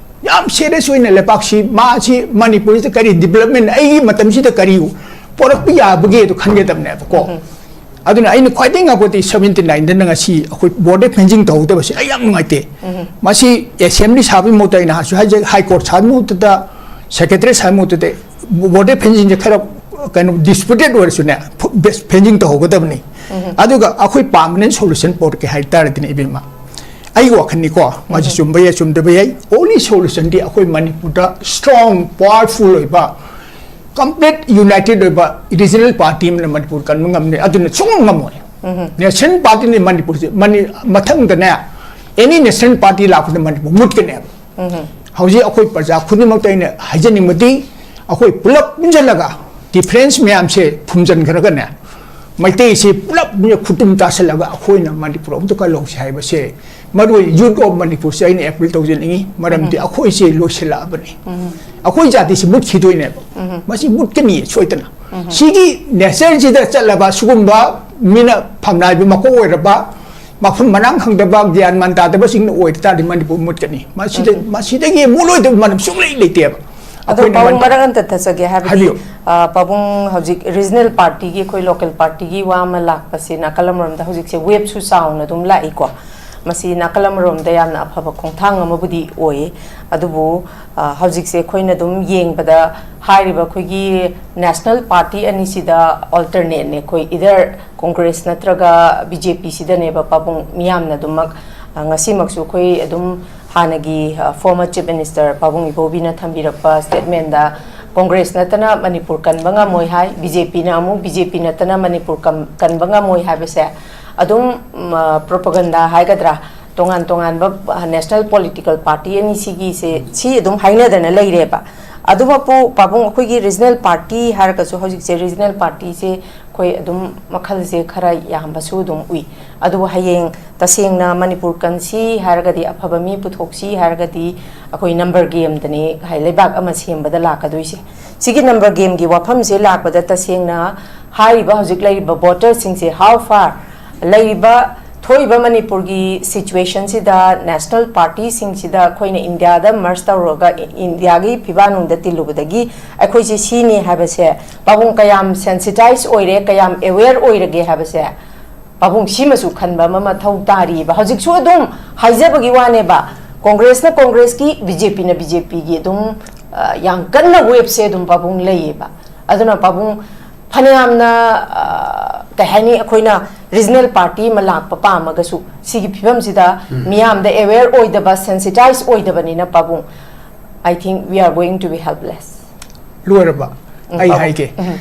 ꯌꯥꯝ ꯁꯦꯔꯤꯌꯁ ꯑꯣꯏꯅ ꯂꯩꯕꯥꯛꯁꯤ, ꯃꯥꯁꯤ ꯃꯅꯤꯄꯨꯔꯁꯤꯗ ꯀꯔꯤ ꯗꯤꯕꯂꯞꯃꯦꯟ, ꯑꯩꯒꯤ ꯃꯇꯝꯁꯤꯗ ꯀꯔꯤ ꯄꯣꯔꯛꯄ ꯌꯥꯕꯒꯦ ꯑꯗꯨ ꯈꯟꯒꯗꯕꯅꯦꯕꯀꯣ꯫ ꯑꯗꯨꯅ ꯑꯩꯅ ꯈ꯭ꯋꯥꯏꯗꯒꯤ ꯉꯛꯄꯗꯤ seventy nineꯗꯅ ꯉꯁꯤ ꯑꯩꯈꯣꯏ ꯕꯣꯔꯗꯔ ꯐꯦꯟꯁꯤꯡ ꯇꯧꯍꯧꯗꯕꯁꯤ ꯑꯩ ꯌꯥꯝ ꯅꯨꯡꯉꯥꯏꯇꯦ꯫ ꯃꯁꯤ ꯑꯦꯁꯦꯝꯕ꯭ꯂꯤ ꯁꯥꯕꯒꯤ ꯃꯍꯨꯠꯇ ꯑꯩꯅ ꯍꯥꯏꯁꯨ ꯍꯥꯏꯖꯩ, ꯍꯥꯏ ꯀꯣꯔꯠ ꯁꯥꯕꯒꯤ ꯃꯍꯨꯠꯇꯗ, ꯁꯦꯀ꯭ꯔꯦꯇꯔꯤ ꯁꯥꯕꯒꯤ ꯃꯍꯨꯠꯇꯗ ꯕꯣꯔꯗꯔ ꯐꯦꯟꯁꯤꯡꯁꯦ ꯈꯔ ꯀꯩꯅꯣ ꯗꯤꯁꯄ꯭ꯌꯨꯇꯦꯠ ꯑꯣꯏꯔꯁꯨꯅꯦ, ꯐꯦꯟꯁꯤꯡ ꯇꯧꯍꯧꯒꯗꯕꯅꯤ꯫ ꯑꯗꯨꯒ ꯑꯩꯈꯣꯏ ꯄꯥꯔꯃꯅꯦꯟ ꯁꯣꯂꯨꯁꯟ ꯄꯣꯔꯛꯀꯦ ꯍꯥꯏ ꯇꯥꯔꯗꯤꯅꯦ ꯏꯕꯦꯝꯃ, ꯑꯩꯒꯤ ꯋꯥꯈꯜꯅꯤꯀꯣ, ꯃꯥꯁꯤ ꯆꯨꯝꯕ ꯌꯥꯏ ꯆꯨꯝꯗꯕ ꯌꯥꯏ, ꯑꯣꯟꯂꯤ ꯁꯣꯂꯨꯁꯟꯗꯤ ꯑꯩꯈꯣꯏ ꯃꯅꯤꯄꯨꯔꯗ ꯁ꯭ꯇ꯭ꯔꯣꯡ ꯄꯥꯋꯔꯐꯨꯜ ꯑꯣꯏꯕ ꯀꯝꯄ꯭ꯂꯤꯠ ꯌꯨꯅꯥꯏꯇꯦꯠ ꯑꯣꯏꯕ ꯔꯤꯖꯅꯦꯜ ꯄꯥꯔꯇꯤ ꯑꯃꯅ ꯃꯅꯤꯄꯨꯔ ꯀꯟꯕ ꯉꯝꯅꯤ, ꯑꯗꯨꯅ ꯁꯨꯡꯉꯝ ꯉꯝꯃꯣꯏ꯫ ꯅꯦꯁꯅꯦꯜ ꯄꯥꯔꯇꯤꯅꯤ ꯃꯅꯤꯄꯨꯔꯁꯦ꯫ ꯃꯅꯤ-, ꯃꯊꯪꯗꯅꯦ ꯑꯦꯅꯤ ꯅꯦꯁꯅꯦꯜ ꯄꯥꯔꯇꯤ ꯂꯥꯛꯄꯗ ꯃꯅꯤꯄꯨꯔ ꯃꯨꯠꯀꯅꯦꯕ꯫ ꯍꯧꯖꯤꯛ ꯑꯩꯈꯣꯏ ꯄ꯭ꯔꯖꯥ ꯈꯨꯗꯤꯡꯃꯛꯇ ꯑꯩꯅ ꯍꯥꯏꯖꯅꯤꯡꯕꯗꯤ, ꯑꯩꯈꯣꯏ ꯄꯨꯂꯞ ꯄꯨꯟꯁꯤꯜꯂꯒ ꯗꯤꯐꯔꯦꯟꯁ ꯃꯌꯥꯝꯁꯦ ꯐꯨꯝꯖꯤꯟꯈ꯭ꯔꯒꯅꯦ, ꯃꯩꯇꯩꯁꯤ ꯄꯨꯂꯞ ꯈꯨꯇꯨꯝ ꯇꯥꯁꯤꯜꯂꯒ ꯑꯩꯈꯣꯏꯅ ꯃꯅꯤꯄꯨꯔ ꯑꯃꯨꯛꯇ ꯀꯜꯍꯧꯁꯤ ꯍꯥꯏꯕꯁꯦ, ꯃꯔꯨ ꯑꯣꯏꯅ ꯌꯨꯠ ꯑꯣꯐ ꯃꯅꯤꯄꯨꯔꯁꯦ ꯑꯩꯅ ꯑꯦꯄꯤꯜ ꯇꯧꯖꯅꯤꯡꯉꯤ꯫ ꯃꯔꯝꯗꯤ ꯑꯩꯈꯣꯏꯁꯦ ꯂꯣꯏꯁꯤꯜꯂꯛꯑꯕꯅꯤ꯫ ꯑꯩꯈꯣꯏ ꯖꯥꯇꯤꯁꯤ ꯃꯨꯠꯈꯤꯗꯣꯏꯅꯦꯕ꯫ ꯃꯁꯤ ꯃꯨꯠꯀꯅꯤ ꯁꯣꯏꯗꯅ꯫ ꯁꯤꯒꯤ ꯅꯦꯆꯔꯁꯤꯗ ꯆꯠꯂꯕ ꯁꯤꯒꯨꯝꯕ ꯃꯤꯅ ꯐꯝꯅꯥꯏꯕ ꯃꯀꯣꯛ ꯑꯣꯏꯔꯕ, ꯃꯐꯝ ꯃꯔꯥꯡ ꯈꯪꯗꯕ, ꯒ꯭ꯌꯥꯟ ꯃꯥꯟ ꯇꯥꯗꯕꯁꯤꯡꯅ ꯑꯣꯏꯕ ꯇꯥꯔꯗꯤ ꯃꯅꯤꯄꯨꯔ ꯃꯨꯠꯀꯅꯤ꯫ ꯃꯁꯤꯗ, ꯃꯁꯤꯗꯒꯤ ꯃꯨꯠꯂꯣꯏꯗꯕ ꯃꯔꯝ ꯁꯨꯡꯂꯩ ꯂꯩꯇꯦꯕ꯫ ꯑꯗꯣ ꯑꯩꯈꯣꯏꯅ ꯄꯥꯕꯨꯡ ꯃꯅꯤ-, ꯃꯔꯛ ꯑꯝꯇ ꯊꯠꯆꯒꯦ, ꯍꯥꯏꯕꯗꯤ, ꯍꯥꯏꯕꯤꯌꯨ꯫ ꯑ, ꯄꯥꯕꯨꯡ ꯍꯧꯖꯤꯛ ꯔꯤꯖꯅꯦꯜ ꯄꯥꯔꯇꯤꯒꯤ, ꯑꯩꯈꯣꯏ ꯂꯣꯀꯦꯜ ꯄꯥꯔꯇꯤꯒꯤ ꯋꯥ ꯑꯃ ꯂꯥꯛꯄꯁꯤ ꯅꯥꯀꯜ ꯑꯃꯔꯣꯝꯗ ꯍꯧꯖꯤꯛꯁꯦ ꯋꯦꯕꯁꯨ ꯆꯥꯎꯅ ꯑꯗꯨꯝ ꯂꯥꯛꯏꯀꯣ꯫ ꯃꯁꯤ ꯅꯥꯀꯜ ꯑꯃꯔꯣꯝꯗ ꯌꯥꯝꯅ ꯑꯐꯕ ꯈꯣꯡꯊꯥꯡ ꯑꯃꯕꯨꯗꯤ ꯑꯣꯏꯌꯦ꯫ ꯑꯗꯨꯕꯨ, ꯑ, ꯍꯧꯖꯤꯛꯁꯦ ꯑꯩꯈꯣꯏꯅ ꯑꯗꯨꯝ ꯌꯦꯡꯕꯗ ꯍꯥꯏꯔꯤꯕ ꯑꯩꯈꯣꯏꯒꯤ ꯅꯦꯁꯅꯦꯜ ꯄꯥꯔꯇꯤ ꯑꯅꯤꯁꯤꯗ ꯑꯜꯇꯔꯅꯦꯠꯅꯦ, ꯑꯩꯈꯣꯏ ꯏꯗꯔ ꯀꯣꯡꯒ꯭ꯔꯦꯁ ꯅꯠꯇ꯭ꯔꯒ ꯕꯤ ꯖꯦ ꯄꯤꯁꯤꯗꯅꯦꯕ ꯄꯥꯕꯨꯡ ꯃꯤꯌꯥꯝꯅ ꯑꯗꯨꯃꯛ, ꯑ, ꯉꯁꯤꯃꯛꯁꯨ ꯑꯩꯈꯣꯏ ꯑꯗꯨꯝ ꯍꯥꯟꯅꯒꯤ, ꯑ, former Chief Minister ꯄꯥꯕꯨꯡ ꯏꯕꯣꯕꯤꯅ ꯊꯝꯕꯤꯔꯛꯄ ꯁ꯭ꯇꯦꯠꯃꯦꯟꯗ ꯀꯣꯡꯒ꯭ꯔꯦꯁ ꯅꯠꯇꯅ ꯃꯅꯤꯄꯨꯔ ꯀꯟꯕ ꯉꯝꯃꯣꯏ ꯍꯥꯏ, ꯕꯤ ꯖꯦ ꯄꯤꯅ ꯑꯃꯨꯛ ꯕꯤ ꯖꯦ ꯄꯤ ꯅꯠꯇꯅ ꯃꯅꯤꯄꯨꯔ ꯀꯝ-, ꯀꯟꯕ ꯉꯝꯃꯣꯏ ꯍꯥꯏꯕꯁꯦ ꯑꯗꯨꯝ, ꯎꯝ, ꯑ, ꯄ꯭ꯔꯣꯄꯒꯟꯗꯥ ꯍꯥꯏꯒꯗ꯭ꯔꯥ, ꯇꯣꯉꯥꯟ ꯇꯣꯉꯥꯟꯕ ꯅꯦꯁꯅꯦꯜ ꯄꯣꯂꯤꯇꯤꯀꯦꯜ ꯄꯥꯔꯇꯤ ꯑꯅꯤꯁꯤꯒꯤꯁꯦ ꯁꯤ ꯑꯗꯨꯝ ꯍꯥꯏꯅꯗꯅ ꯂꯩꯔꯦꯕ꯫ ꯑꯗꯨꯃꯛꯄꯨ ꯄꯥꯕꯨꯡ, ꯑꯩꯈꯣꯏꯒꯤ ꯔꯤꯖꯅꯦꯜ ꯄꯥꯔꯇꯤ ꯍꯥꯏꯔꯒꯁꯨ ꯍꯧꯖꯤꯛꯁꯦ ꯔꯤꯖꯅꯦꯜ ꯄꯥꯔꯇꯤꯁꯦ ꯑꯩꯈꯣꯏ ꯑꯗꯨꯝ ꯃꯈꯜꯁꯦ ꯈꯔ ꯌꯥꯝꯕꯁꯨ ꯑꯗꯨꯝ ꯎꯏ꯫ ꯑꯗꯨꯕꯨ ꯍꯌꯦꯡ ꯇꯁꯦꯡꯅ ꯃꯅꯤꯄꯨꯔ ꯀꯟꯁꯤ ꯍꯥꯏꯔꯒꯗꯤ, ꯑꯐꯕ ꯃꯤ ꯄꯨꯊꯣꯛꯁꯤ ꯍꯥꯏꯔꯒꯗꯤ, ꯑꯩꯈꯣꯏ ꯅꯝꯕꯔ ꯒꯦꯝꯗꯅꯦ ꯍꯥꯏ, ꯂꯩꯕꯥꯛ ꯑꯃ ꯁꯦꯝꯕꯗ ꯂꯥꯛꯀꯗꯣꯏꯁꯦ꯫ ꯁꯤꯒꯤ ꯅꯝꯕꯔ ꯒꯦꯝꯒꯤ ꯋꯥꯐꯝꯁꯦ ꯂꯥꯛꯄꯗ, ꯇꯁꯦꯡꯅ ꯍꯥꯏꯔꯤꯕ ꯍꯧꯖꯤꯛ ꯂꯩꯔꯤꯕ ꯚꯣꯇꯔꯁꯤꯡꯁꯦ, how far ꯂꯩꯔꯤꯕ ꯊꯣꯛꯏꯕ ꯃꯅꯤꯄꯨꯔꯒꯤ ꯁꯤꯆꯨꯋꯦꯁꯟꯁꯤꯗ, ꯅꯦꯁꯅꯦꯜ ꯄꯥꯔꯇꯤꯁꯤꯡꯁꯤꯗ ꯑꯩꯈꯣꯏꯅ ꯏꯟꯗꯤꯌꯥꯗ ꯃꯔꯁ ꯇꯧꯔꯒ ꯏ-, ꯏꯟꯗꯤꯌꯥꯒꯤ ꯐꯤꯕꯥꯟꯅꯨꯡꯗ ꯇꯤꯜꯂꯨꯕꯗꯒꯤ ꯑꯩꯈꯣꯏꯁꯦ ꯁꯤꯅꯤ ꯍꯥꯏꯕꯁꯦ ꯄꯥꯕꯨꯡ ꯀꯌꯥꯝ ꯁꯦꯟꯁꯤꯇꯥꯏꯁ ꯑꯣꯏꯔꯦ, ꯀꯌꯥꯝ ꯑꯦꯋꯦꯌꯔ ꯑꯣꯏꯔꯒꯦ ꯍꯥꯏꯕꯁꯦ ꯄꯥꯕꯨꯡ ꯁꯤꯃꯁꯨ ꯈꯟꯕ ꯑꯃ ꯃꯊꯧ ꯇꯥꯔꯤꯕ꯫ ꯍꯧꯖꯤꯛꯁꯨ ꯑꯗꯨꯝ ꯍꯥꯏꯖꯕꯒꯤ ꯋꯥꯅꯦꯕ, ꯀꯣꯡꯒ꯭ꯔꯦꯁꯅ ꯀꯣꯡꯒ꯭ꯔꯦꯁꯀꯤ, ꯕꯤ ꯖꯦ ꯄꯤꯅ ꯕꯤ ꯖꯦ ꯄꯤꯒꯤ ꯑꯗꯨꯝ, ꯑ, ꯌꯥꯝ ꯀꯟꯅ ꯋꯦꯞꯁꯦ ꯑꯗꯨꯝ ꯄꯥꯕꯨꯡ ꯂꯩꯌꯦꯕ꯫ ꯑꯗꯨꯅ ꯄꯥꯕꯨꯡ ꯐꯅꯌꯥꯝꯅ, ꯑ, ꯀꯩ ꯍꯥꯏꯅꯤ, ꯑꯩꯈꯣꯏꯅ ꯔꯤꯖꯅꯦꯜ ꯄꯥꯔꯇꯤ ꯑꯃ ꯂꯥꯛꯄ ꯄꯥꯝꯃꯒꯁꯨ ꯁꯤꯒꯤ ꯐꯤꯕꯝꯁꯤꯗ ꯎꯝ꯫ ꯃꯤꯌꯥꯝꯗ ꯑꯦꯋꯦꯌꯔ ꯑꯣꯏꯗꯕ, ꯁꯦꯟꯁꯤꯇꯥꯏꯁ ꯑꯣꯏꯗꯕꯅꯤꯅ ꯄꯥꯕꯨꯡ, I think we are going to be helpless꯫ ꯂꯣꯏꯔꯕ? ꯎꯝ, ꯑꯩ ꯄꯥꯕꯨꯡ꯫ ꯍꯥꯏꯒꯦ꯫ ꯎꯝ꯫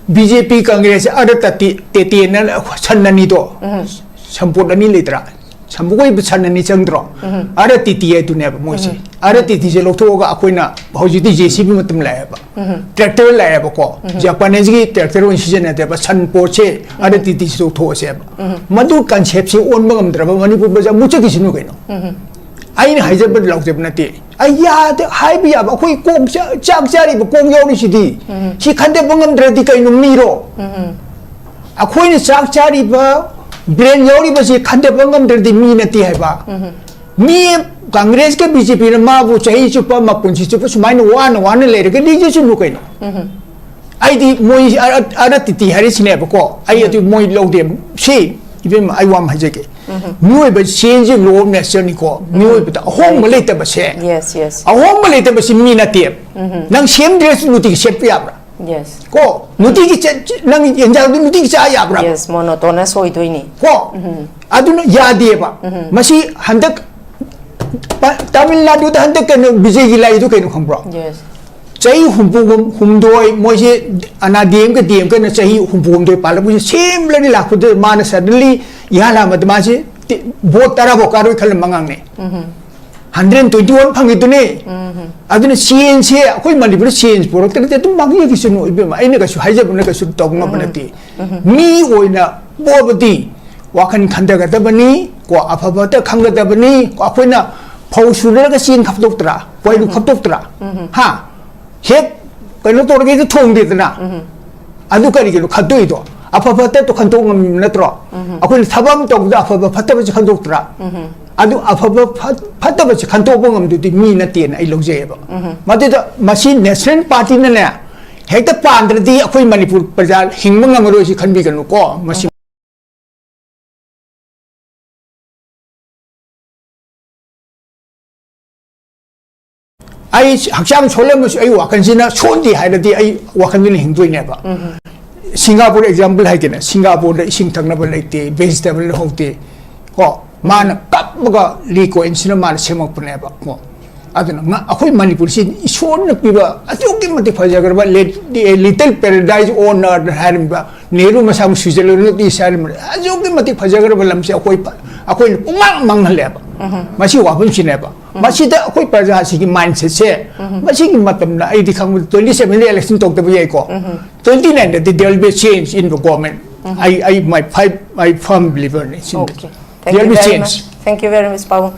ꯕꯤ ꯖꯦ ꯄꯤ ꯀꯪꯒ꯭ꯔꯦꯁ ꯑꯔ ꯇꯇꯤ-, ꯇꯦꯇꯦꯅ ꯁꯟ ꯑꯅꯤꯗꯣ, ꯎꯝ꯫ ꯁꯝꯄꯣꯠ ꯑꯅꯤ ꯂꯩꯇ꯭ꯔꯥ? ꯁꯝꯄꯣꯠ ꯑꯣꯏꯕ ꯁꯟ ꯑꯅꯤ ꯆꯪꯗ꯭ꯔꯣ? ꯎꯝ꯫ ꯑꯔ ꯇꯤꯇꯤ ꯍꯥꯏꯗꯨꯅꯦꯕ ꯃꯣꯏꯁꯦ꯫ ꯎꯝ꯫ ꯑꯔ ꯇꯤꯇꯤꯁꯦ ꯂꯧꯊꯣꯛꯑꯒ ꯑꯩꯈꯣꯏꯅ ꯍꯧꯖꯤꯛꯇꯤ ꯖꯦ ꯁꯤ ꯕꯤ ꯃꯇꯝ ꯂꯥꯛꯑꯦꯕ꯫ ꯎꯝ꯫ ꯇ꯭ꯔꯦꯛꯇꯔ ꯂꯥꯛꯑꯦꯕ ꯀꯣ꯫ ꯎꯝ꯫ ꯖꯄꯥꯅꯤꯁꯒꯤ ꯇ꯭ꯔꯦꯛꯇꯔ ꯑꯣꯏꯅ ꯁꯤꯖꯤꯟꯅꯗꯦꯕ, ꯁꯟ ꯄꯣꯠꯁꯦ ꯑꯔ ꯇꯤꯇꯤꯁꯦ ꯂꯧꯊꯣꯛꯑꯁꯦꯕ꯫ ꯎꯝ꯫ ꯃꯗꯨ ꯀꯟꯁꯦꯞꯁꯦ ꯑꯣꯟꯕ ꯉꯝꯗ꯭ꯔꯕ ꯃꯅꯤꯄꯨꯔ ꯄ꯭ꯔꯖꯥ ꯃꯨꯠꯆꯈꯤꯁꯅꯨ ꯀꯩꯅꯣ꯫ ꯎꯝ꯫ ꯑꯩꯅ ꯍꯥꯏꯖꯕ ꯂꯥꯎꯖꯕ ꯅꯠꯇꯦ꯫ ꯑꯩ ꯌꯥꯗꯦ ꯍꯥꯏꯕ ꯌꯥꯕ, ꯑꯩꯈꯣꯏ ꯀꯣꯛ ꯆꯥ-, ꯆꯥꯛ ꯆꯥꯔꯤꯕ ꯀꯣꯛ ꯌꯥꯎꯔꯤꯁꯤꯗꯤ꯫ ꯎꯝ꯫ ꯁꯤ ꯈꯟꯗꯕ ꯉꯝꯗ꯭ꯔꯗꯤ ꯀꯩꯅꯣ ꯃꯤꯔꯣ? ꯎꯝ꯫ ꯑꯩꯈꯣꯏꯅ ꯆꯥꯛ ꯆꯥꯔꯤꯕ ꯕ꯭ꯔꯦꯟ ꯌꯥꯎꯔꯤꯕꯁꯤ ꯈꯟꯗꯕ ꯉꯝꯗ꯭ꯔꯗꯤ ꯃꯤ ꯅꯠꯇꯦ ꯍꯥꯏꯕ꯫ ꯎꯝ꯫ ꯃꯤ ꯀꯪꯒ꯭ꯔꯦꯁꯀ ꯕꯤ ꯖꯦ ꯄꯤꯅ ꯃꯥꯕꯨ ꯆꯍꯤ ꯆꯨꯞꯄ, ꯃꯄꯨꯟꯁꯤ ꯆꯨꯞꯄ ꯁꯨꯃꯥꯏꯅ ꯋꯥꯅ ꯋꯥꯅ ꯂꯩꯔꯒ ꯂꯩꯖꯁꯅꯨ ꯀꯩꯅꯣ꯫ ꯎꯝ꯫ ꯑꯩꯗꯤ ꯃꯣꯏ ꯑꯔ-, ꯑꯔ ꯇꯤꯇꯤ ꯍꯥꯏꯔꯤꯁꯤꯅꯦꯕꯀꯣ꯫ ꯑꯩ ꯎꯝ꯫ ꯑꯗꯨ ꯃꯣꯏ ꯂꯧꯗꯦ꯫ ꯁꯤ, ꯏꯕꯦꯝꯃ, ꯑꯩ ꯋꯥ ꯑꯃ ꯍꯥꯏꯖꯒꯦ꯫ ꯎꯝ꯫ ꯃꯤꯑꯣꯏꯕ ꯆꯦꯟꯖ ꯂꯣ ꯅꯦꯆꯔꯅꯤꯀꯣ꯫ ꯎꯝ꯫ ꯃꯤꯑꯣꯏꯕꯗ ꯑꯍꯣꯡꯕ ꯂꯩꯇꯕꯁꯦ, ꯌꯦꯁ, ꯌꯦꯁ꯫ ꯑꯍꯣꯡꯕ ꯂꯩꯇꯕꯁꯤ ꯃꯤ ꯅꯠꯇꯦ꯫ ꯎꯝ꯫ ꯅꯪ ꯁꯦꯝꯗ꯭ꯔꯦꯁ ꯅꯨꯡꯇꯤꯒꯤ ꯁꯦꯠꯄ ꯌꯥꯕ꯭ꯔꯥ? ꯌꯦꯁ꯫ ꯀꯣ, ꯅꯨꯡꯇꯤꯒꯤ ꯆꯦ-, ꯆꯦ-, ꯅꯪ ꯌꯦꯟꯖꯥꯡꯗꯨ ꯅꯨꯡꯇꯤꯒꯤ ꯆꯥ ꯌꯥꯕ꯭ꯔꯥ? ꯌꯦꯁ, ꯃꯣꯅꯣꯇꯣꯅꯁ ꯑꯣꯏꯗꯣꯏꯅꯤ꯫ ꯀꯣ? ꯎꯝ꯫ ꯑꯗꯨꯅ ꯌꯥꯗꯦꯕ꯫ ꯎꯝ꯫ ꯃꯁꯤ ꯍꯟꯗꯛ ꯄ-, ꯇꯥꯃꯤꯜ ꯅꯥꯗꯨꯗ ꯍꯟꯗꯛ ꯀꯩꯅꯣ ꯕꯤꯖꯦꯒꯤ ꯂꯥꯛꯏꯗꯨ ꯀꯩꯅꯣ ꯈꯪꯕ꯭ꯔꯣ? ꯌꯦꯁ꯫ ꯆꯍꯤ ꯍꯨꯝꯐꯨ ꯍꯨꯝꯗꯣꯏ ꯃꯣꯏꯁꯦ ꯑꯅꯥ ꯗꯤ ꯑꯦꯝ ꯀꯦ ꯗꯤ ꯑꯦꯝ ꯀꯦꯅ ꯆꯍꯤ ꯍꯨꯝꯐꯨ ꯍꯨꯝꯗꯣꯏ ꯄꯥꯜꯂꯛꯄꯁꯦ ꯁꯦꯝꯂꯅꯤ ꯂꯥꯛꯄꯗ ꯃꯥꯅ ꯁꯗꯟꯂꯤ ꯏꯍꯥꯟ ꯍꯥꯟꯕꯗ ꯃꯥꯁꯦ ꯚꯣꯠ ꯇꯔꯥ ꯐꯥꯎ ꯀꯥꯔꯣꯏ ꯈꯜꯂꯝꯕ ꯑꯉꯥꯡꯅꯦ꯫ ꯍꯟꯗ꯭ꯔꯦꯠ ꯇ꯭ꯋꯦꯟꯇꯤ ꯋꯥꯟ ꯐꯪꯉꯤꯗꯨꯅꯤ꯫ ꯑꯗꯨꯅ ꯆꯦꯟꯖꯁꯦ ꯑꯩꯈꯣꯏ ꯃꯅꯤꯄꯨꯔꯗ ꯆꯦꯟꯖ ꯄꯨꯔꯛꯇ꯭ꯔꯗꯤ ꯑꯗꯨꯝ ꯃꯥꯡꯖꯈꯤꯁꯅꯨ ꯏꯕꯦꯝꯃ꯫ ꯑꯩꯅ ꯀꯩꯁꯨ ꯍꯥꯏꯖꯕꯅ ꯀꯩꯁꯨ ꯇꯧꯕ ꯉꯝꯕ ꯅꯠꯇꯦ꯫ ꯃꯤ ꯑꯣꯏꯅ ꯄꯣꯛꯑꯕꯗꯤ ꯋꯥꯈꯜ ꯈꯟꯊꯒꯗꯕꯅꯤ ꯀꯣ, ꯑꯐꯕꯇ ꯈꯪꯒꯗꯕꯅꯤ ꯀꯣ꯫ ꯑꯩꯈꯣꯏꯅ ꯐꯧ ꯁꯨꯅꯔꯒ ꯆꯦꯡ ꯈꯞꯇꯣꯛꯇ꯭ꯔꯥ, ꯋꯥꯏꯔꯨ ꯈꯞꯇꯣꯛꯇ꯭ꯔꯥ? ꯍꯥ? ꯍꯦꯛ ꯀꯩꯅꯣ ꯇꯧꯔꯒ ꯍꯦꯛꯇ ꯊꯣꯡꯗꯦꯗꯅ꯫ ꯑꯗꯨ ꯀꯔꯤꯒꯤꯅꯣ ꯈꯟꯗꯣꯛꯏꯗꯣ? ꯑꯐ ꯐꯠꯇ ꯈꯟꯗꯣꯛ ꯉꯝꯃꯤꯕ ꯅꯠꯇ꯭ꯔꯣ? ꯑꯩꯈꯣꯏꯅ ꯊꯕꯛ ꯑꯃ ꯇꯧꯕꯗ ꯑꯐꯕ ꯐꯠꯇꯕꯁꯦ ꯈꯟꯗꯣꯛꯇ꯭ꯔꯥ? ꯑꯗꯨ ꯑꯐꯕ ꯐꯠ- ꯐꯠꯇꯕꯁꯦ ꯈꯟꯗꯣꯛꯄ ꯉꯝꯗꯨꯗꯤ ꯃꯤ ꯅꯠꯇꯦꯅ ꯑꯩ ꯂꯧꯖꯩꯑꯕ꯫ ꯃꯗꯨꯗ ꯃꯁꯤ ꯅꯦꯁꯅꯦꯜ ꯄꯥꯔꯇꯤꯅꯅꯦ ꯍꯦꯛꯇ ꯄꯥꯟꯗ꯭ꯔꯗꯤ ꯑꯩꯈꯣꯏ ꯃꯅꯤꯄꯨꯔ ꯄ꯭ꯔꯖꯥ ꯍꯤꯡꯕ ꯉꯝꯃꯔꯣꯏꯁꯤ ꯈꯟꯕꯤꯒꯅꯨꯀꯣ꯫ ꯃꯁꯤ ꯑꯩ ꯍꯛꯆꯥꯡ ꯁꯣꯜꯂꯝꯃꯁꯨ ꯑꯩ ꯋꯥꯈꯜꯁꯤꯅ ꯁꯣꯟꯗꯦ ꯍꯥꯏꯔꯗꯤ ꯑꯩ ꯋꯥꯈꯜꯁꯤꯅ ꯍꯤꯡꯗꯣꯏꯅꯦꯕ꯫ ꯁꯤꯡꯒꯥꯄꯨꯔ ꯑꯦꯛꯖꯥꯝꯄꯜ ꯍꯥꯏꯒꯦꯅꯦ, ꯁꯤꯡꯒꯥꯄꯨꯔꯗ ꯏꯁꯤꯡ ꯊꯛꯅꯕ ꯂꯩꯇꯦ, ꯚꯦꯖꯤꯇꯦꯕꯜ ꯍꯧꯗꯦ ꯀꯣ꯫ ꯃꯥꯅ ꯀꯞꯄꯒ ꯂꯤ ꯀꯣꯏꯟꯁꯤꯅ ꯃꯥꯅ ꯁꯦꯝꯃꯛꯄꯅꯦꯕ ꯀꯣ꯫ ꯑꯗꯨꯅ ꯉ- ꯑꯩꯈꯣꯏ ꯃꯅꯤꯄꯨꯔꯁꯤ ꯏꯁꯣꯔꯅ ꯄꯤꯕ ꯑꯗꯨꯛꯀꯤ ꯃꯇꯤꯛ ꯐꯖꯈ꯭ꯔꯕ ꯂꯤꯇꯜ ꯄꯦꯔꯦꯗꯥꯏꯁ ꯑꯣꯟ ꯑꯔꯊ ꯍꯥꯏꯔꯤꯕ ꯅꯦꯍꯔꯨ ꯃꯁꯥꯃꯛ ꯁ꯭ꯋꯤꯖꯔꯂꯦꯟꯗ ꯏꯁ ꯍꯥꯏꯔꯤꯕ ꯑꯗꯨꯛꯀꯤ ꯃꯇꯤꯛ ꯐꯖꯈ꯭ꯔꯕ ꯂꯝꯁꯦ ꯑꯩꯈꯣꯏ ꯄ- ꯑꯩꯈꯣꯏꯅ ꯄꯨꯡꯃꯥꯡ ꯃꯥꯡꯍꯜꯂꯦꯕ꯫ ꯃꯁꯤ ꯋꯥꯐꯝꯁꯤꯅꯦꯕ꯫ ꯃꯁꯤꯗ ꯑꯩꯈꯣꯏ ꯄ꯭ꯔꯖꯥꯁꯤꯒꯤ ꯃꯥꯏꯟꯁꯦꯠꯁꯦ ꯃꯁꯤꯒꯤ ꯃꯇꯝꯗ ꯑꯩꯗꯤ ꯈꯪꯕꯗ ꯇ꯭ꯋꯦꯟꯇꯤ ꯁꯦꯚꯦꯟꯗ ꯏꯂꯦꯛꯁꯟ ꯇꯧꯗꯕ ꯌꯥꯏꯀꯣ꯫ ꯇ꯭ꯋꯦꯟꯇꯤ ꯅꯥꯏꯟꯗꯗꯤ there will be a change in the government. ꯑꯩ ꯑꯩ ꯃꯥꯏ ꯐꯥꯏꯚ ꯑꯩ ꯐꯥꯔꯝ ꯕꯤꯂꯤꯚꯔꯅꯤ ꯁꯤꯃꯗꯤ꯫ Okay. There will be change. Thank you very much, ꯄꯥꯕꯨꯡ꯫